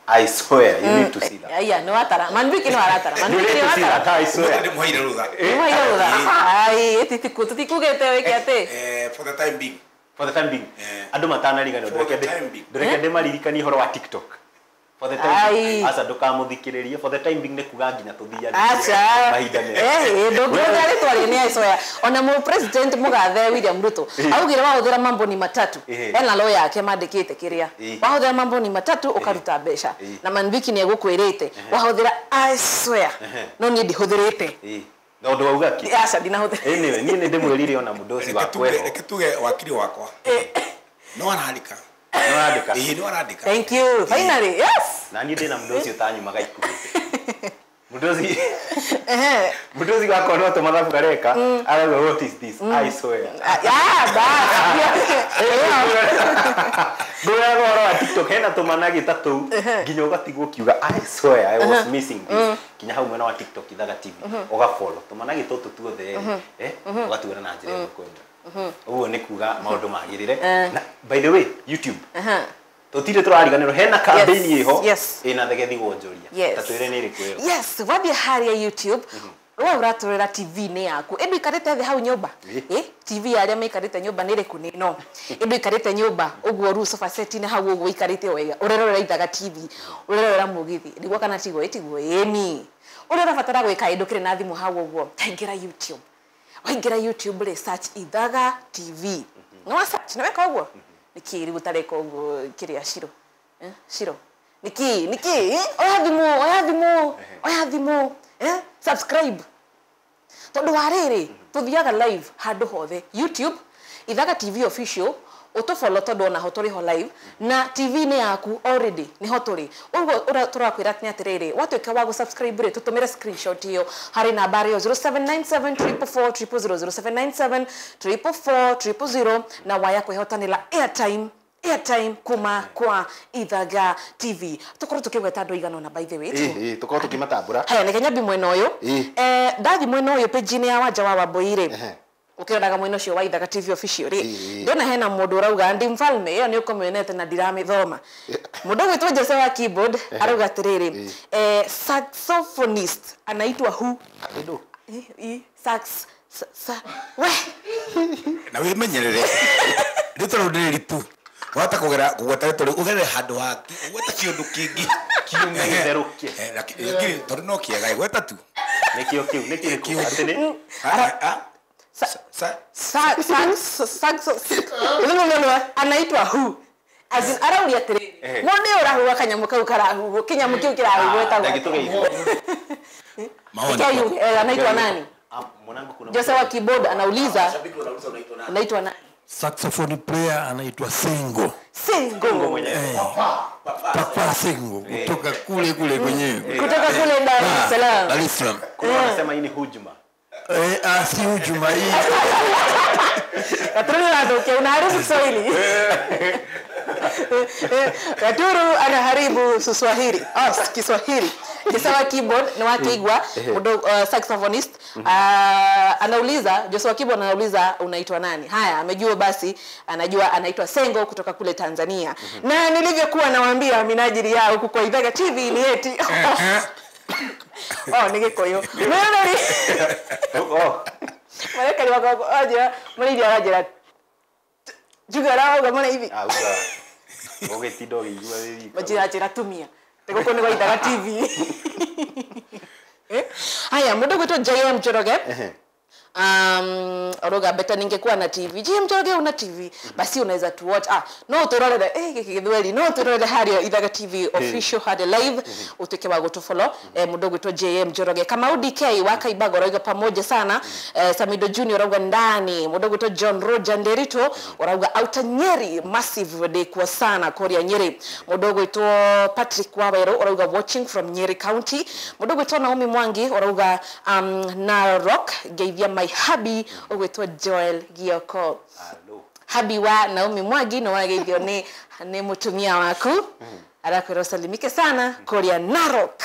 I swear you need to see that. Yeah, no atara. Manwiki no aratara. Manwiki no atara. I swear. Ni muhaire rutha. Ni muhaire rutha. Ai, titikugete wike ati. For the time being. For the time being. Andu matanarigana ndureke ndemaririkanie horo wa TikTok. For the time being. Aca ndukamuthikiririe for the time being ni kuga nginya tuthiane. Aca. Mahinda mega. Ndungĩũria rĩtwa rĩ nĩ I swear. Ona mu president mugathe William Ruto augire wahuthira mambo ni matatu. Ena law yake mandikite kiria. Wahuthira mambo ni matatu ukaruta mbeca. Na Manwiki ni egukwirite. Wahuthira I swear. No niĩ ndihuthirite. Na undu wauga ki? Aca ndinahuthira. Anyway, niĩ nĩ ndĩmwĩrire ona mũndũ ũcio wakwa. Reke tuge wakiri wakwa. No arandĩka. No arandĩka. Thank you. Finally, yes. Na niĩ ndĩna mũndũ ũcio ũtanyumaga ikuhĩ. Mũndũ ũcio wakwa no tũmathabu kareka arauga what is this? I swear. Yeah, ngũraga ũhoro wa TikTok hena tũmanagi ta tũu nginya ũgatigwo ũkiuga I swear I was missing this. Kinya hau mwena wa TikTok Ithaga TV ũgafollow tũmanagi tũtũ tuothe ũgatuona na njĩra ĩmwe kwa ĩmwe. Ũguo nĩ kuga maũndũ magĩrĩre. Na by the way YouTube tutire turariganirwo hena campaign iho ina thegethi wonjoria ta twire ni iriku iyo. Yes, wathie haria YouTube we uraturira TV ni yaku indu ikarite thi hau nyumba TV ya aria maikarite nyumba ni iriku ni no indu ikarite nyumba uguo ru sofa set ni hau uguo ikarite wega urerorera Ithaga TV urerorera mugithi niguo kana tiguo itiguo eni uria urabatara gwika indu kire na thimu hau uguo taingira YouTube waingira YouTube ri search Ithaga TV no search na weka uguo niki riu utareka uguo kiria Shiro Shiro niki oya thimu subscribe tondu wa riri tuthiaga live handu hothe YouTube Ithaga TV official utufollow tondu ona ho turi ho live na TV ni yaku already ni ho turi uguo turakwira ni atiriri watuika wa gusubscribe ri tutumire screenshot iyo hari nambari yo 0797 444 000 0797 444 000 na waya kwihotanira airtime kuma kwa Ithaga TV tukorwo tukigweta andu igana ona by the way tukorwo tukimatambura haya nĩ nyambi mwena uyu ndathi mwena uyu page-inĩ ya Wanja wa Wambui rĩ ukiroraga mwena ucio wa Ithaga TV official ri ndona hena mundu urauga ndi mfalme iyo ni ukomionete na ndiramithoma mundu gwitwo Jose wa keyboard arauga atiriri saxophonist anaitwa who sax sa we na wimenyerere ritwa riu ndiri ritu wata kugera kugweta ritwa riu ugerere handu haki ugweta kiundu kingi kiume githerukie lakini tondu no kiega gweta tu nikio kiu nikio atini sa anaitwa who as in arauria atiriri mwone urahuwa kanyamu kau karahuwo kinyamu kiu kirahuwo etagwo maoni anaitwa nani mwanangu kuna Jose wa keyboard anauliza anaitwa nani? Saxophone player anaitwa Sengo. Sengo. Papa Sengo kutoka kule kule kwenyewe. Kutoka kule Dar es Salaam. Dar es Salaam. Kuna wanasema hii ni hujuma. Si hujuma hii. Katuru anatokea unaharibu Kiswahili. Katuru anaharibu Kiswahili. Kiswahili. Joshua keyboard ni wakigwa saxophonist anauliza Joshua keyboard anauliza unaitwa nani? Haya amejua basi anajua anaitwa Sengo kutoka kule Tanzania. Na nilivyokuwa nawaambia minajili yao huku kwa Ithaga TV ni eti ni Gikuyu. Marekani wako aje mridi arajira. Juga rauga mwana hivi. Ũgĩtinda ũkĩigua wĩ wika. Majira njĩra tumia tegũkũ nĩ gwa Ithaga TV. Haya, mũndũ gwĩtwo JM Njoroge oroga beta ningekuwa na TV. JM Njoroge una TV basi unaweza tu watch no uturorere gĩkĩ gĩthweri no uturorere haria Ithaga TV official hadi live utuke wa gutufollow. Mũndũ gwĩtwo JM Njoroge. Kamau DK wa Kaibago orauga pamoja sana. Samido Junior orauga ndani. Mũndũ gwĩtwo John Roger Nderito orauga outer Nyeri massive day kwa sana Korea Nyeri. Mũndũ gwĩtwo Patrick Wawero orauga watching from Nyeri County. Mũndũ gwĩtwo Naomi Mwangi orauga Narok geithia my hubby ũgwĩtwo Joel Gioko. Habi wa Naomi Mwangi no wageithio ni mutumia waku. Arakwĩra usalimike sana Korea Narok.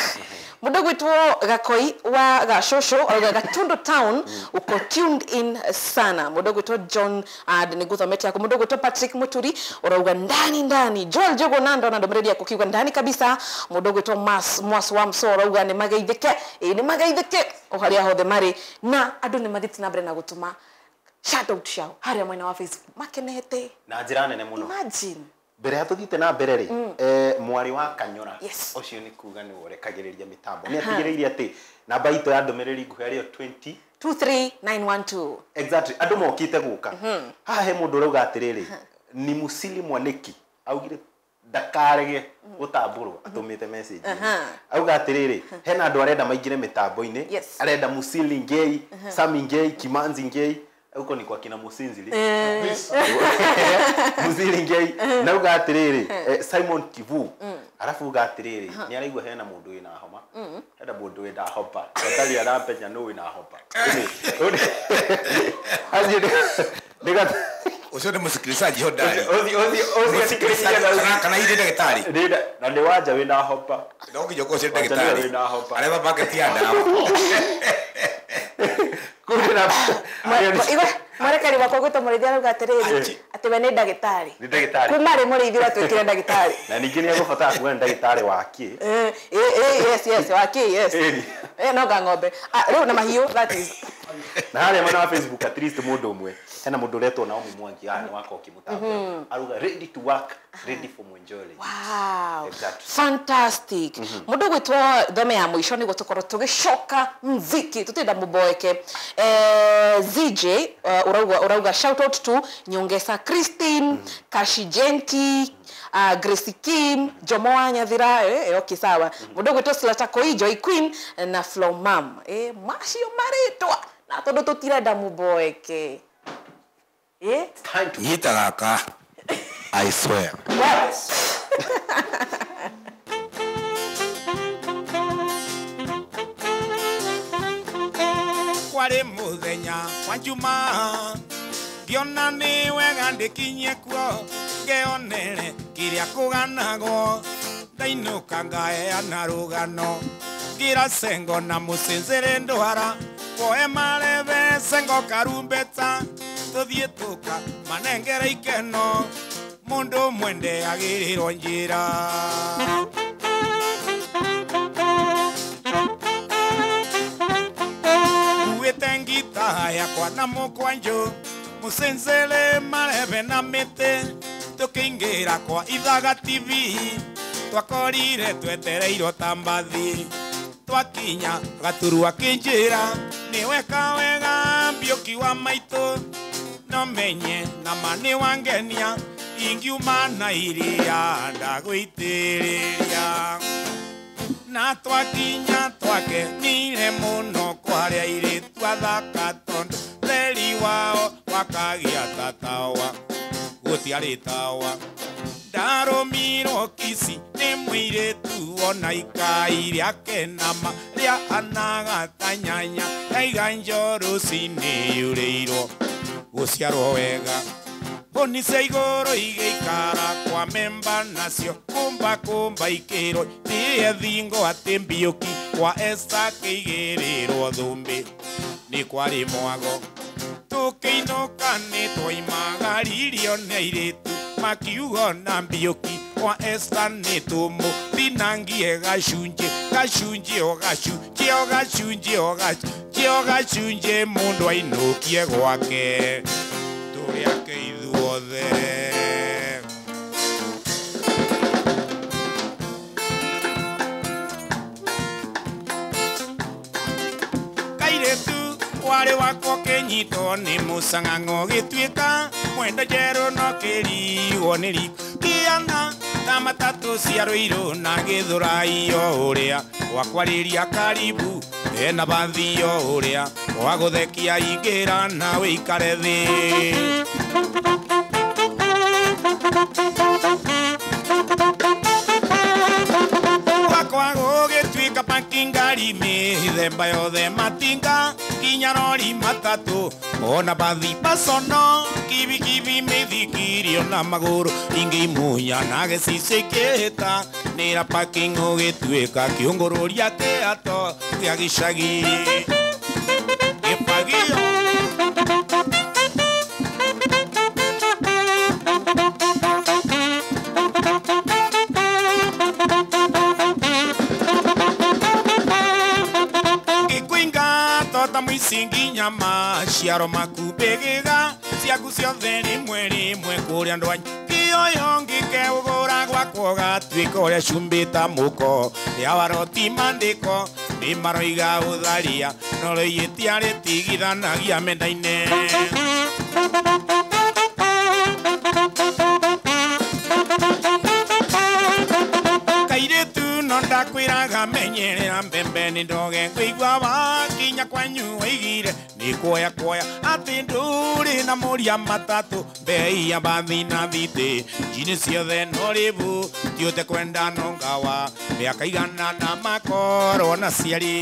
Mũndũ gwĩtwo Gakoi wa Gashosho orauga Gatundu Town uko tuned in sana. Mũndũ gwĩtwo John nĩngũthomete yako. Mũndũ gwĩtwo Patrick Muturi orauga ndani ndani. Joel Jogo Nando na ndũmĩrĩri yaku kiuga ndani kabisa. Mũndũ gwĩtwo Mas wa Mso orauga nĩ mageithĩke. Nĩ mageithĩke o harĩa hothe marĩ na andũ nĩ mathiĩte na mbere na gũtũma shout out ciao harĩa mwena wa Facebook makenete na njĩra nene mũno. Imagine mbere ya tuthiĩte na mbere rĩ mwarĩ wa Kanyora ũcio nĩ kuga nĩ ũrekagĩrĩria mĩtambo nĩ atigĩrĩire atĩ namba itũ ya ndũmĩrĩri nguhĩ arĩyo 20 23912. Exactly, andũ mokĩte gũka haha he mũndũ ũrauga atĩrĩrĩ ni Musili Mwaniki augire ndakarege gũtambũrwo atũmĩte message auga atĩrĩrĩ hena andũ arenda maingĩre mĩtambo-inĩ arenda Musili Ngei, Sami Ngei, Kimanzi Ngei huko ni kwa kina Musinzili. Musili Ngei na uga atiriri Simon Kivu arafu uga atiriri ni araigua hena mundu wina homa hena mundu wina hopa atari arapenya no wina hopa aje ndiga ucio ni musikilizaji hodari ozi kana ire daktari na ni waja wina hopa no nginya ukorwo cio daktari areba bucket ya ndawa Mwarekeri wakwa gwĩtwo Mũrĩithi arauga atĩrĩrĩ atĩ we nĩ ndagĩtarĩ. Nĩ ndagĩtarĩ. Kuma rĩ Mũrĩithi ũratuĩkire ndagĩtarĩ? Na ningĩ nĩ egũbatara kuga nĩ ndagĩtarĩ wa kĩ. Yes yes wa kĩ yes. No nga ng'ombe. Rĩu na mahiũ that is. Na harĩa mwena wa Facebook at least mũndũ ũmwe hena mũndũ ũretwo Naomi Mwangi nĩ wakwa ũkĩmũtambũra aruga ready to work ready for mwenjole. Wow. Exactly. Fantastic. Mũndũ gwĩtwo thome ya mũico nĩguo tũkorwo tũgĩcoka mziki tũtirenda mũboeke. ZJ urauga shout out to Nyongesa Christine, Kashijenti, Gracie Kim, Jomoa Nyathira, okay sawa. Mũndũ gwĩtwo Slata Koi, Joy Queen na Flo Mam. Macio marĩtwa na tondũ tũtirenda mũboeke. Time to nyita gaka. I swear. Yes. Kwari muthenya wa Jumaa ngiona ni wega ndikinye kuo ngeonere kiria kuganagwo ndainuka ngaheana rugano ngira sengo na mucinzire ndwara woe marebe sengo karumbeta tuthie tuka manengere ikeno mundu mwende agirirwo njira. Ngita yakwa na mukwanjo musenzele marebe na mĩtĩ tũkĩingĩra kwa Ithaga TV twakorire twetereirwo ta mbathi twakinya gaturwa kĩnjĩra nĩweka wega mbiũki wa maitũ no menye na ma nĩ wangenia ingiuma na iria ndagũitĩrĩria na twakinya twakenire mũno kwaria airĩtu athaka tondũ theri wao wakagia ta tawa gũtiarĩ tawa ndarũmirwo kici nĩ mũirĩtu ona ikai rĩake nama rĩahanaga ta nyanya yaiga njorũci-inĩ yurĩirwo gũciarwo wega hũni cia igũrũ igĩikara kwa memba nacio kumba kumba ikĩrwo tie thingo atĩ mbiũki kwa Esta kĩigĩrĩrwo thũmbĩ nĩ kwarĩ mwago tũkĩinũka nĩ twoimagaririo nĩ airĩtu makiuga na mbiũki kwa Esta nĩ tũmũtinangie gacunjĩ gacunjĩ o gacunjĩ o gacunjĩ o gacunjĩ o gacunjĩ mũndũ ainũkie gwake tũrĩ ake ithuothe. Mwarĩ wakwa ũkĩnyitwo nĩ mũcang'ang'o gĩtuĩka mwendo njerũ no kĩrigwo nĩ riko kĩana ta matatũ cia Rũirũ na Gĩthũrai o ũrĩa wakwarĩria karibu ena bathi o ũrĩa wa gũthekia ingĩra na wĩikare thĩ. Gwakwa gũgĩtuĩka parking ngari mĩthemba yothe matinga nginya rori matatũ ona bathi pasono kibikibi mĩthikirio na magũrũ ingĩ imunya na gĩcicio ikĩhĩta nĩra parking ũgĩtuĩka kĩũngũrũria kĩato gĩa gĩcagi gĩbagio. Nginya maciaro maku mbĩgĩga ciaku ciothe rĩmwe rĩmwe kũrĩa andũ anyu kĩoyo ngĩkeũgũra gwakwa ũgatuĩka ũrĩa cumbĩ ta mũko rĩa waroti mandĩko nĩ maroiga ũtharia no rĩiyĩtia rĩtigithanagia mendaine. Kairĩtu no ndakwĩraga menyerera mbembe nĩ ndoge ngũigua wakinya kwanyu waigire nĩ kuoya kuoya atĩ ndũrĩ na mũria matatũ mbei ya bathi na thitĩ njini ciothe no rĩbu tiũte kwenda no ngawa mĩaka igana na makorwo na ciari.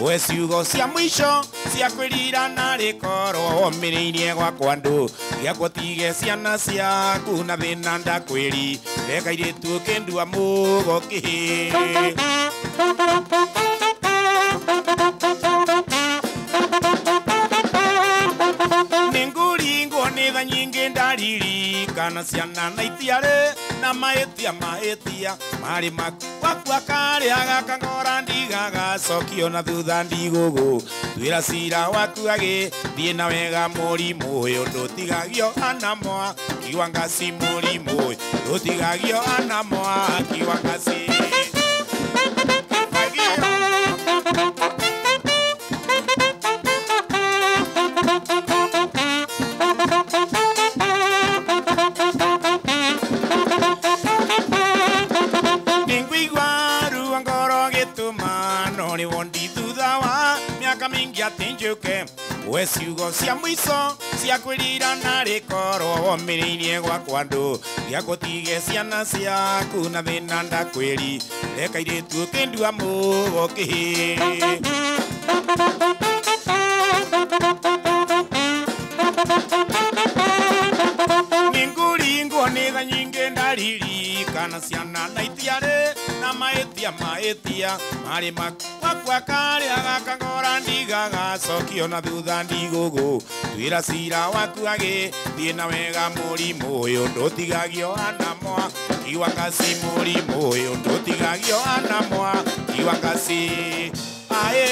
We ciugo cia mũico cia kwĩrira na rĩkorwo womĩrĩirie gwakwa andũ gĩakwa tige ciana ciaku na thĩna ndakwĩri reka irĩtu ũkĩndua mũgo kĩhĩ. Nĩngũringwo nĩ tha nyingĩ ndaririkana ciana na itiarĩ na mahĩtia mahĩtia marĩ maku gwakua karĩa gakangora ndigagacokio na thutha ndigũgũ twĩra cira waku agĩthiĩ na wega mũrimũ ũyũ ndũtigagio anamwa kiwangasi mũrimũ ũyũ ndũtigagio anamwa kiwangasi. We ciugo cia mũico cia kwĩrira na rĩkorwo womĩrĩirie gwakwa andũ gĩakwa tige ciana ciaku na thĩna ndakwĩri reka irĩtu ũkĩndua mũgo kĩhĩ. Nĩngũringwo nĩ tha nyingĩ ndaririkana ciana na itiarĩ na mahĩtia mahĩtia marĩ maku gwakwa karĩa gakangora ndigagacokio na thutha ndigũgũ twĩra cira waku agĩthiĩ na wega mũrimũ ũyũ ndũtigagio anamwa kiwangasi mũrimũ ũyũ ndũtigagio anamwa kiwangasi ae.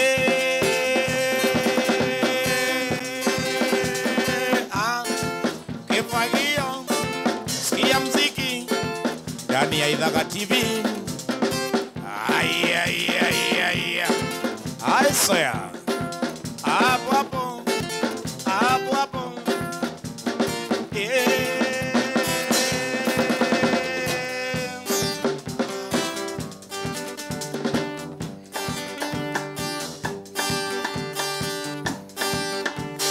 Kifagio sikia mziki ndani ya Ithaga TV. Ai ai ai ai ai soya hapo hapo hapo hapo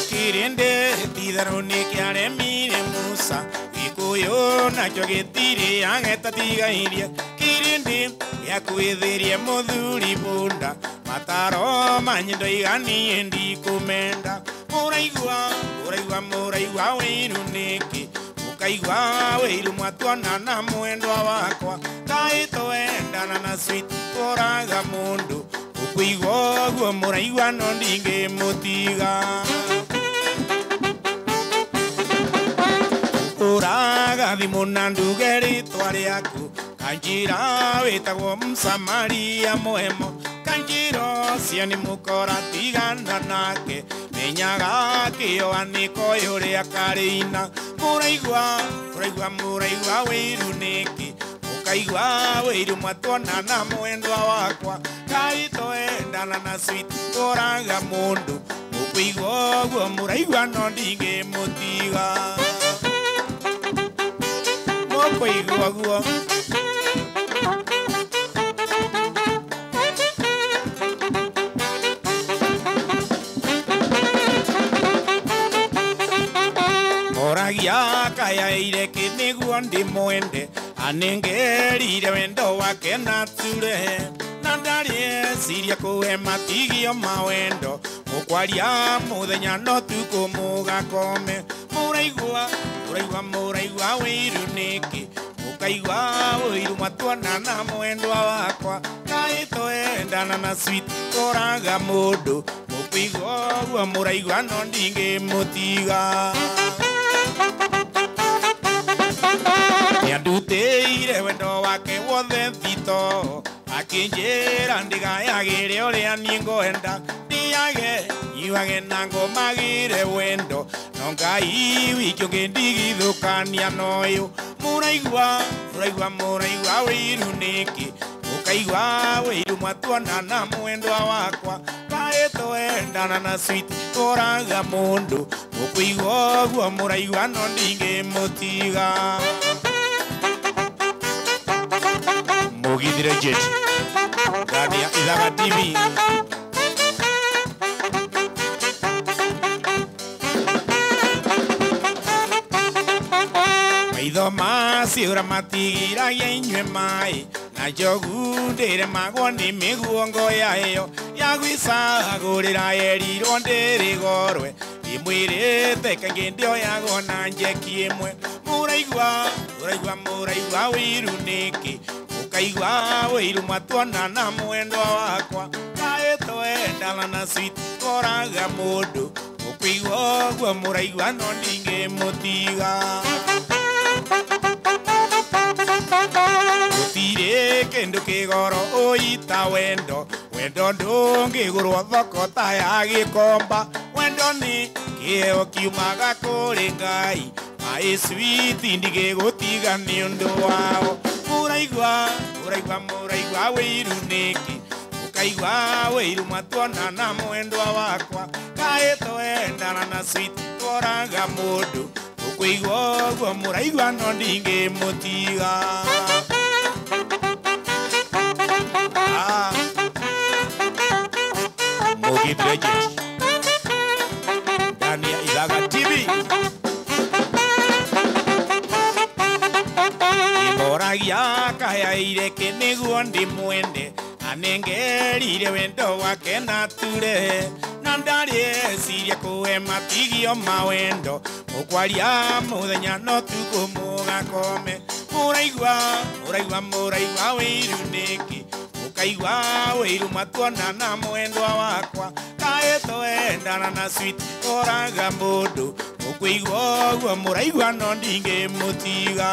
Kirende titherũ nĩ kĩaremire Musa Gĩkũyũ nakĩo gĩtirĩ agetatigairie Kirindi gĩakuĩthirie mũthuri bunda mataro manyi ndoiganie ndikũmenda mũraigua mũraigua mũraigua wĩiru nĩkĩ mũkaigua wĩiru mwatuona na mwendwa wakwa kaĩ twendana na sweet tũraga mũndũ ũkũigua ũguo mũraigua no ndingĩmũtiga. Ũraga thimũ na nduge rĩtwa rĩaku Kanjira wĩtagwo Msamaria mwema Kanjira ũcio nĩ mũkora tigana nake menyaga kĩoanĩko ũrĩa karĩina mũraigua mũraigua mũraigua wĩiru nĩkĩ mũkaigua wĩiru mwatuona na mwendwa wakwa Ngai twendana na sweet tũraga mũndũ mũkũigua ũguo mũraigua no ndingĩmũtiga mũkũigua ũguo Moragia kaya ireke nĩguo ndĩmwende anengerire wendo wake na ture na ndarĩeciria kũhe matigio ma wendo mũkwaria mũthenya no tukũ mũgakome mũraigua mũraigua mũraigua wĩiru nĩkĩ mũkaigua wĩiru mwatuona na mwendwa wakwa Ngai twendana na sweet tũraga mũndũ mũkũigua ũguo mũraigua no ndingĩmũtiga Nĩandutĩire wendo wake wothe thito akĩnjĩra ndigayagĩre ũrĩa niĩ ngwenda ndĩage nyuage na ngomagĩre wendo no Ngai wiki ũngĩndigithũkania noyũ mũraigua mũraigua mũraigua wĩiru nĩkĩ mũkaigua wĩiru mwatuona na mwendwa wakwa Ngai twendana na sweet tũraga mũndũ mũkũigua ũguo mũraigua no ndingĩmũtiga Mugithi Legend ndani ya Ithaga TV. Maitho maciũra matigiragia inyue maĩ na njogu ndĩremagwo nĩ mĩguongo yayo ya gwĩcagũrĩra yerirwo ndĩrĩgorwe ndĩmwĩrĩte kaingĩ ndĩoyagwo na njeki ĩmwe mũraigua mũraigua mũraigua wĩiru nĩkĩ mũkaigua wĩiru mwatuona na mwendwa wakwa Ngai twendana na sweet tũraga mũndũ mũkũigua ũguo mũraigua no ndingĩmũtiga Gũtirĩ kĩndũ kĩgoro ũita wendo wendo ndũngĩgũrwo thoko ta ya Gĩkomba wendo nĩ kĩheo kiumaga kũrĩ Ngai maĩ sweet ndigĩgũtiga nĩ ũndũ wao mũraigua mũraigua mũraigua wĩiru nĩkĩ mũkaigua wĩiru mwatuona na mwendwa wakwa Ngai twendana na sweet tũraga mũndũ mũkũigua ũguo mũraigua no ndingĩmũtiga Mugithi Legend ndani ya Ithaga TV. Moragia kaya ireke nĩguo ndĩmwende anengerire wendo wake na ture na ndarĩeciria kũhe matigio ma wendo mũkwaria mũthenya no tukũ mũgakome mũraigua mũraigua mũraigua wĩiru nĩkĩ mũkaigua wĩiru mwatuona na mwendwa wakwa Ngai twendana na sweet tũraga mũndũ mũkũigua ũguo mũraigua no ndingĩmũtiga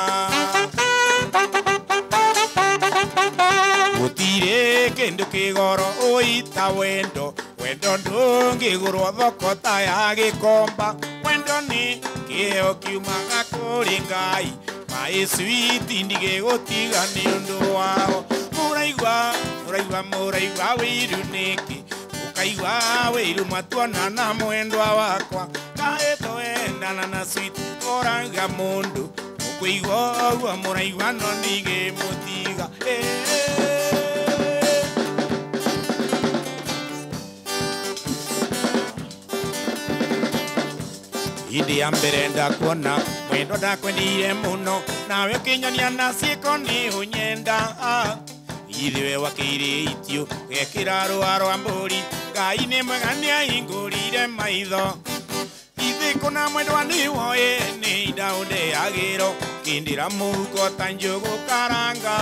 Gũtirĩ kĩndũ kĩgoro ũita wendo wendo ndũngĩgũrwo thoko ta ya Gĩkomba wendo nĩ kĩheo kiumaga kũrĩ Ngai maĩ sweet ndigĩgũtiga nĩ ũndũ wao mũraigua mũraigua mũraigua wĩiru nĩkĩ mũkaigua wĩiru mwatuona na mwendwa wakwa Ngai twendana na sweet tũraga mũndũ mũkũigua ũguo mũraigua no ndingĩmũtiga Hĩndĩ ya mbere ndakuona mwendwa ndakwendire mũno nawe ũkĩnyonia na ciĩko nĩ ũnyenda ithuĩ wakĩire itio gekĩra rũa rwa mbũri Ngai nĩ mwega nĩahingũrire maitho ithe kũna mwendwa nĩwoĩ nĩ ndaũndĩagĩro kĩndĩra mũhuko ta njũgũ karanga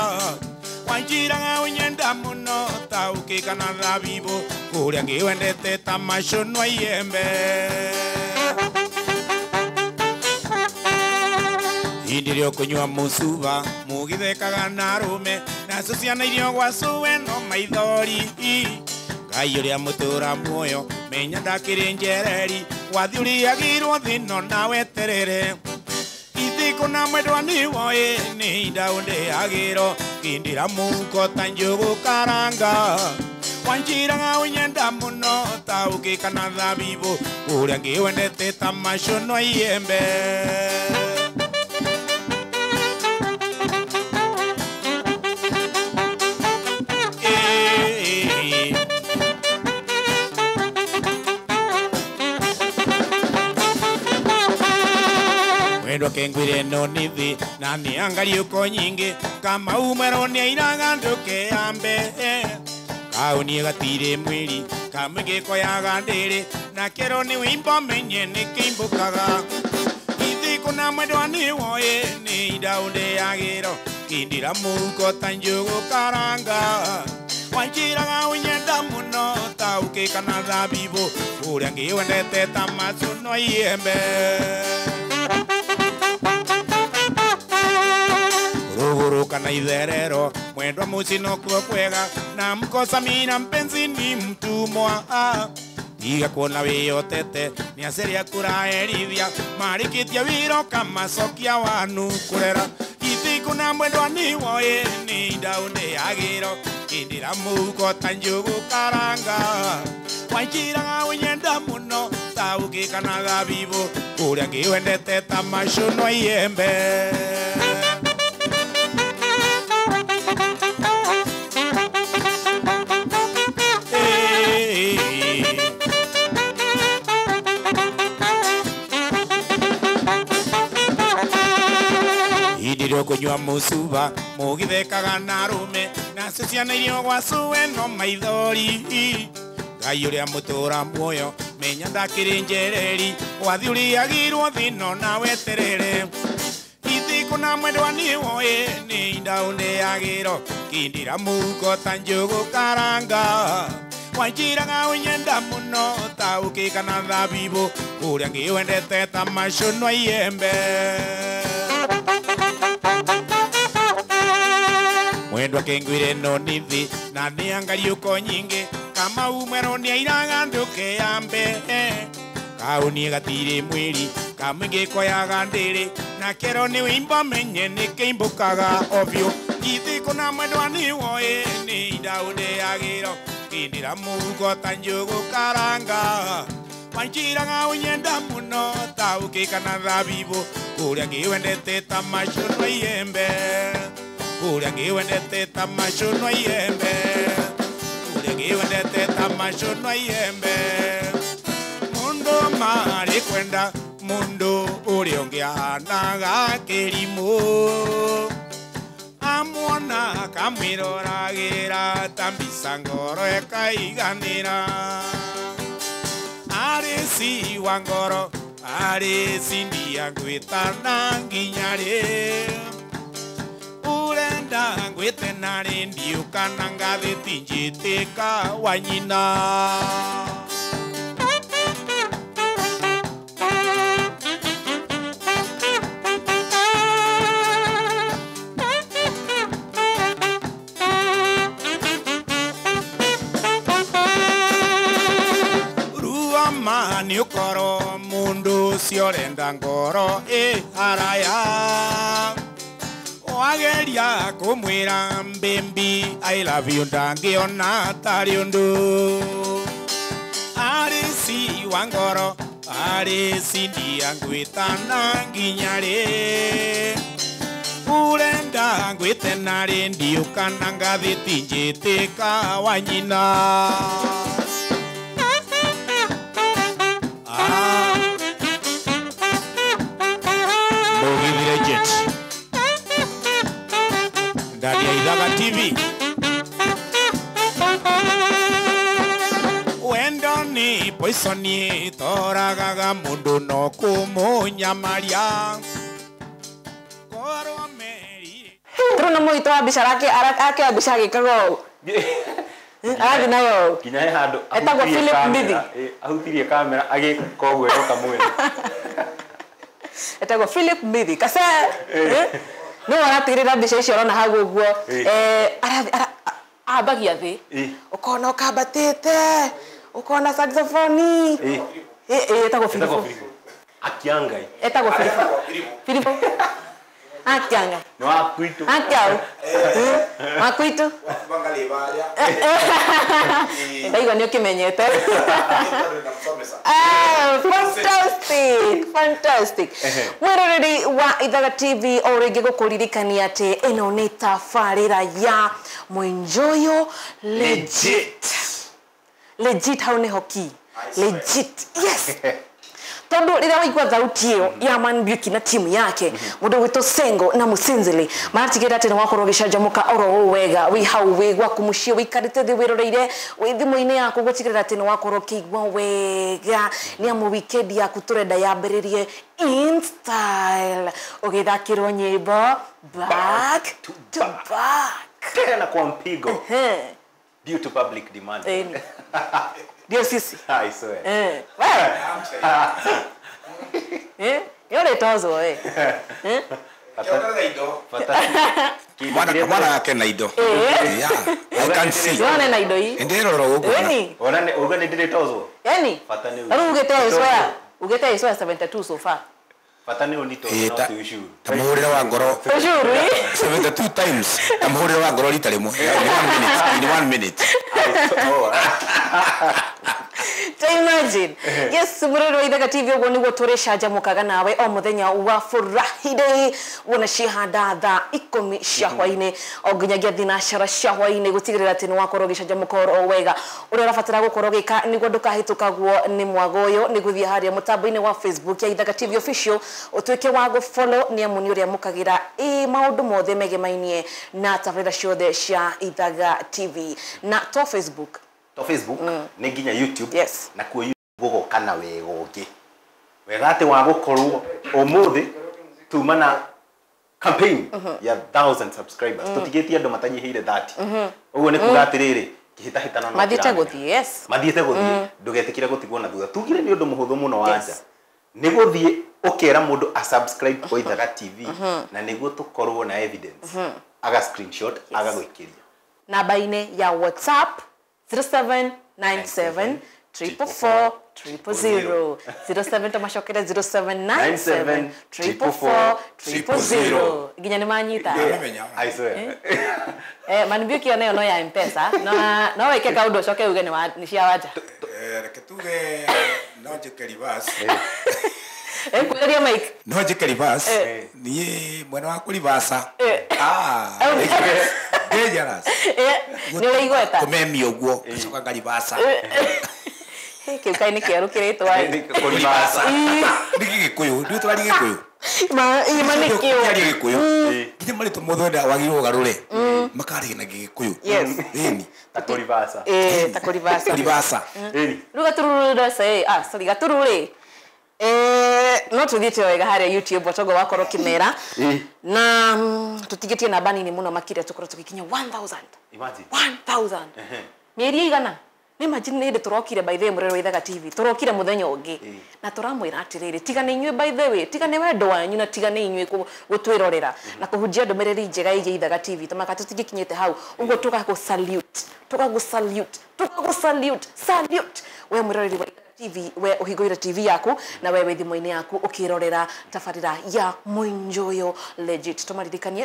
wanjĩraga ũnyenda mũno ta ũkĩ kana thabibũ kũrĩa ngĩwendete ta macũnwa iembe. Indiri kunywa musuba mugithekaga na arume nacio ciana irio gwa cuwe no maithori Ngai uria mutura muoyo menya ndakiri njereri wathi uriagirwo thino na weterere Ithiko na mwendwa ni woe ni ndaundeagiro kindira muko ta njugu karanga Wanjiraga unyenda muno ta ukikana thabibu uria ngiwendete ta macono iembe Wendwa kengwire no nithi na ni angariuko nyingi kama umero ni airaga nduke ambe Kauni gatire mwiri kamwingiko ya ndiri na kero ni wimbo menye ni kimbukaga Ithiko na mwendwa ni woe ni ndaundeagiro kindira muko ta njugu karanga Wanjiraga unyenda muno ta ukikana thabibu uria ngiwendete ta macuno iembe Ruguru kana itherero mwendwa mucino kuo kwega na mkosa mina mpenzi ni mtumwa Tiga kuona wiyotete ni aceria kuraherithia marikitie wiro kamacokia wanu kurera Ithiko na mwendwa ni woe ni ndaundeagiro kindira muko ta njugu karanga Wanjiraga unyenda muno ta ukikana thabibu uria ngiwendete ta macuno iembe Indiri kunywa musuba mugithekaga na arume nacio ciana irio gwa cuwe no maithori Ngai uria mutura muoyo menya ndakiri njereri wathi uriagirwo thino na weterere Ithiko na mwendwa ni woe ni ndaundeagiro kindira muko ta njugu karanga Wanjiraga unyenda muno ta ukikana thabibu uria ngiwendete ta macuno iembe Mwendwa kengwire no nithi na ni angariuko nyingi kama umero ni airaga nduke ambe Kauni gatire mwiri kamwingiko ya ndiri na kero ni wimbo menye ni kimbukaga ovyo Ithiko na mwendwa ni woe ni ndaundeagiro kindira muko ta njugu karanga Wanjiraga unyenda muno ta ukikana thabibu uria ngiwendete ta macuno iembe Uria ngiwendete ta macuno iembe Uria ngiwendete ta macuno iembe Mundu mari kwenda mundu uria ungianaga kirimu Amuona kamwiroragira ta mbica ngoro ekaiganira Arĩ wa ngoro arĩ cindia ngwĩtana nginya rĩ Urenda ngwĩte na rĩndiũ kana ngathĩti njĩtĩka wa nyina Ruama ni ukoro mundu ucio urenda ngoro ĩ haraya Wageria kumwira mbimbi I love you ndangiona tari undu Arĩ ci wa ngoro arĩ cindia ngwĩtana nginya rĩ Urenda ngwĩte na rĩndiũ kana ngathĩti njĩtĩka wa nyina Mũgithire jet Ndani ya Ithaga TV Wendo ni poisoni toragaga mundu no kumunyamaria Korwo meri Turona muito wa mbica ake wa mbica agĩkaga ũũ Arathi nayo nginya he handũ Etagwo Philip Mbithi. Ahutirie kamera agĩka ũguo ĩroka mwena. Etagwo Philip Mithi kase no aratigĩrĩra mbica icio arona hau ũguo ambagia thĩ ũkona ũkambatĩte ũkona saxophone etagwo Philip Akiangai etagwo Philip Akianga no akwitu akiau akwitu ndaigua nĩ ũkĩmenyete. Fantastic, fantastic. Mwĩroreri wa Ithaga TV o rĩngĩ gũkũririkania atĩ ĩno nĩ tabarĩra ya Mwinjoyo Legit. Legit hau nĩho key. Legit, yes. Tondu rĩrĩa waigua thauti ĩyo ya Man Beauty na timu yake mũndũ gwĩtwo Sengo na Musinzili maratigĩrĩra atĩ nĩ wakorwo ũgĩcanjamũka oro ũũ wega wĩ hau wĩ gwaku mũciĩ wĩikarĩte thĩ wĩroreire wĩ thimũ-inĩ yaku gũtigĩrĩra atĩ nĩ wakorwo ũkĩigua wega nĩ amu weekend yaku tũrenda yambĩrĩrie in style ũgĩthakĩrwo nyĩmbo back to back tena kwa mpigo due to public demand. Ndio sisi. I swear. Wewe. Yole tozo eh. Mwana yake na indo. Yeah. I can see. Yone na indo hii. Ndero ro ugo. Weni. Ona ugo ni ndire tozo. Yani. Fata ni. Aru ugete swear. Ugete swear 72 so far. Fata ni onito no ti ushuru. Tamuhurira wa ngoro. Ushuru. 72 times. Tamuhurira wa ngoro rita rimwe. In 1 minute. To imagine. Yes, murero wa Ithaga TV uguo niguo tũrĩcanjamũkaga nawe o mũthenya wa Friday wona cihanda thaa 10 cia hwainĩ o nginyagia thinacara cia hwainĩ gũtigĩrĩra atĩ nĩ wakorwo ũgĩcanjamũka oro wega. Ũrĩa ũrabatara gũkorwo ũgĩka nĩguo ndũkahĩtũkagwo nĩ mwago ũyũ nĩ gũthiĩ harĩa mũtambo-inĩ wa Facebook ya Ithaga TV official ũtuĩke wa gũfollow nĩ amu nĩ ũrĩamũkagĩra maũndũ mothe megemainie na tabarĩra ciothe cia Ithaga TV na to Facebook to Facebook nĩ nginya YouTube. Yes. Na kuo gũgoka na wega ũngĩ wega atĩ wa gũkorwo ũmũthĩ tuma na campaign ya 1000 subscribers tũtigĩtie andũ matanyihĩire 30 ũguo nĩ kuga atĩrĩrĩ kĩhĩtahĩtano no mathiĩte gũthiĩ. Yes, mathiĩte gũthiĩ ndũgetĩkĩre gũtigwo na thutha tugire nĩ ũndũ mũhũthũ mũno wanja nĩ gũthiĩ ũkera mũndũ a subscribe kwa Ithaga TV na nĩguo tũkorwo na evidence aga screenshot agagwĩkĩria namba-inĩ ya WhatsApp 0797 444 000 07 tamacokere 0797 444 000 nginya nĩ manyita. I swear. Man Beauty onayo no ya M-Pesa no wĩke kaũndũ ũcoke uge nĩ cia wanja. Reke tuge no njĩke reverse. Kwĩria mic. No njĩke reverse. Niĩ mwena wa kũrivasa. Dangerous. Nĩ ũraigweta. Kũmemia ũguo ngacoka ngarivasa. Kĩu kaĩ nĩ kĩerũ kĩrĩtwa kũrivasa. Nĩ Gĩkũyũ, nĩ tũraria Gĩkũyũ. Ma nĩ kĩo. Kĩaria Gĩkũyũ. Nginya marĩtwa mothe wenda wagĩrĩirwo ũgarũre. Makaria na Gĩkũyũ. Yes. Ĩni. Ta kũrivasa. Ta kũrivasa. Kũrivasa. Ĩni. Rĩu gatururu sorry gatururu rĩ. No tuthiĩte wega harĩa YouTube otogo wakorwo kĩmera na tũtigĩtie namba nini mũno makĩria tũkorwo tũgĩkinya 1000. Imagine 1000 mĩeri igana. Nĩ imagine nĩ hĩndĩ tũrokire by the way mũrero wa Ithaga TV tũrokire mũthenya ũngĩ na tũramwĩra atĩrĩrĩ tiga nĩ inyuĩ by the way tiga nĩ wendo wanyu na tiga nĩ inyuĩ gũtwĩrorera na kũhunjia ndũmĩrĩri njega ĩgiĩ Ithaga TV tũmaka tũtigĩkinyĩte hau ũguo tũgagũ salute tũgagũ salute we mũroreri wa TV we ũhingũire TV yaku na we wĩ thimũ-inĩ yaku ũkĩrorera tabarĩra ya Mwinjoyo Legit tũmaririkanie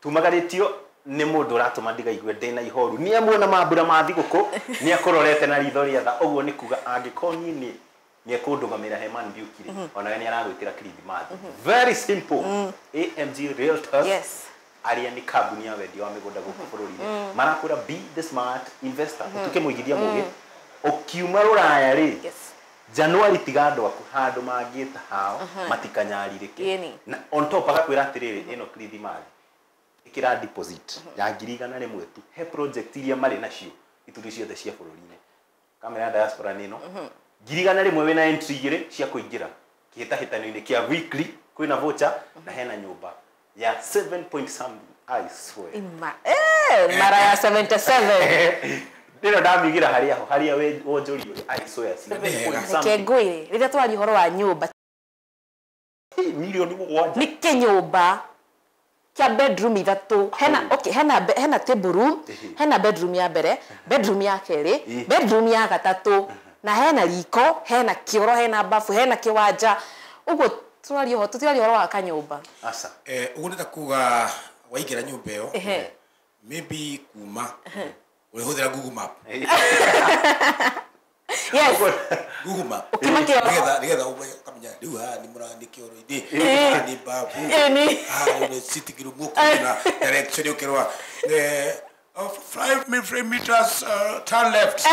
tumagarĩtio nĩ mũndũ ũratũma ndigaigue ndĩna ihoru nĩ amuona mambura ma thigũkũ nĩ akũrorete na ritho rĩa tha ũguo nĩ kuga angĩkorwo niĩ nĩ ekũndũgamĩra he Man Beauty rĩ onawe nĩ aragwĩtĩra kirithimathi. Very simple. AMG Realtors. Yes. Arĩa nĩ kambuni ya wendia wa mĩgũnda gũkũ bũrũri-inĩ marakwĩra be the smart investor ũtuĩke mũigithia mũgĩ ũkiuma rũraya rĩ January tiga andũ aku handũ mangĩta hao matikanyarirĩke na on top agakwĩra atĩrĩrĩ ĩno kirithimathi ĩkĩra deposit ya 100,000 tu he project iria marĩ nacio ituri ciothe cia bũrũri-inĩ kamera ya diaspora nĩ ĩno 100,000 wĩna entry igĩrĩ cia kũingĩra kĩhĩtahĩtano-inĩ kĩa weekly kwĩna voucher na hena nyũmba ya 7 point something. I swear. Mara ya 77 Ndĩro ndamĩigĩra harĩa ho harĩa wonjorio I swear 7 point something. Reke ngwĩre rĩrĩa twaria ũhoro wa nyũmba Milioni 7. Nĩ kĩnyũmba kĩa bedroom 3. Hena okay, hena table room, hena bedroom ya mbere, bedroom ya kerĩ, bedroom ya gatatũ, na hena riko, hena kĩoro, hena bafu, hena kĩwanja. Ũguo tũraria ũhoro, tũtiraria ũhoro wa kanyũmba. Aca. Ũguo nĩ ta kuga waingĩra nyũmba ĩyo, maybe kuma ũrĩhũthĩra Google Map. Yes. Google Map. Ũkĩma kĩoro. Nĩgetha ũkamenya rĩu haha nĩ mũrani kĩoro-inĩ, haha nĩ bafu, haha nĩ sitting room, ũkona direction ũkĩrora 5 meters turn left.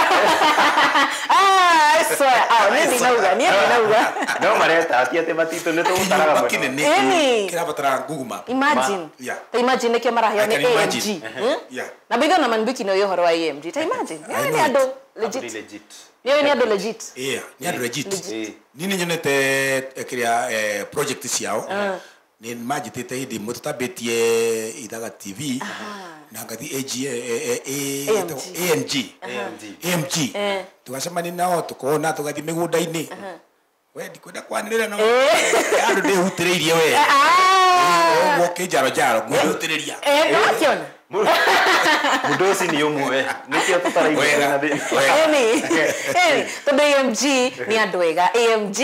I swear. Niĩ ndinauga, niĩ ndinauga. No mareta ati atĩ matitũ nĩ tũgũtaraga kĩnene kĩrabatara Google Map. Imagine. Ta imagine nĩkĩo maraheo nĩ AMG. Na bitho na Manbiki no ũhoro wa AMG. Ta imagine. Nĩ andũ legit. Nĩ andũ legit. Yeah, nĩ andũ legit. Niĩ nĩ nyonete kĩrĩa project ciao. Nĩ manjĩtĩte hĩndĩ ĩmwe tũtambĩtie Ithaga TV na ngathi AMG AMG tũgacemania nao tũkona tũgathiĩ mĩgũnda-inĩ. We ndikwenda kwanĩrĩra no andũ ndĩhutĩrĩirie we ũguo kĩnjaro njaro ngwĩhutĩrĩria. Nĩwakiona mũndũ ũcio nĩ ũmwe nĩkĩo tũtaraigua na thĩna. Tondũ AMG nĩ andũ ega, AMG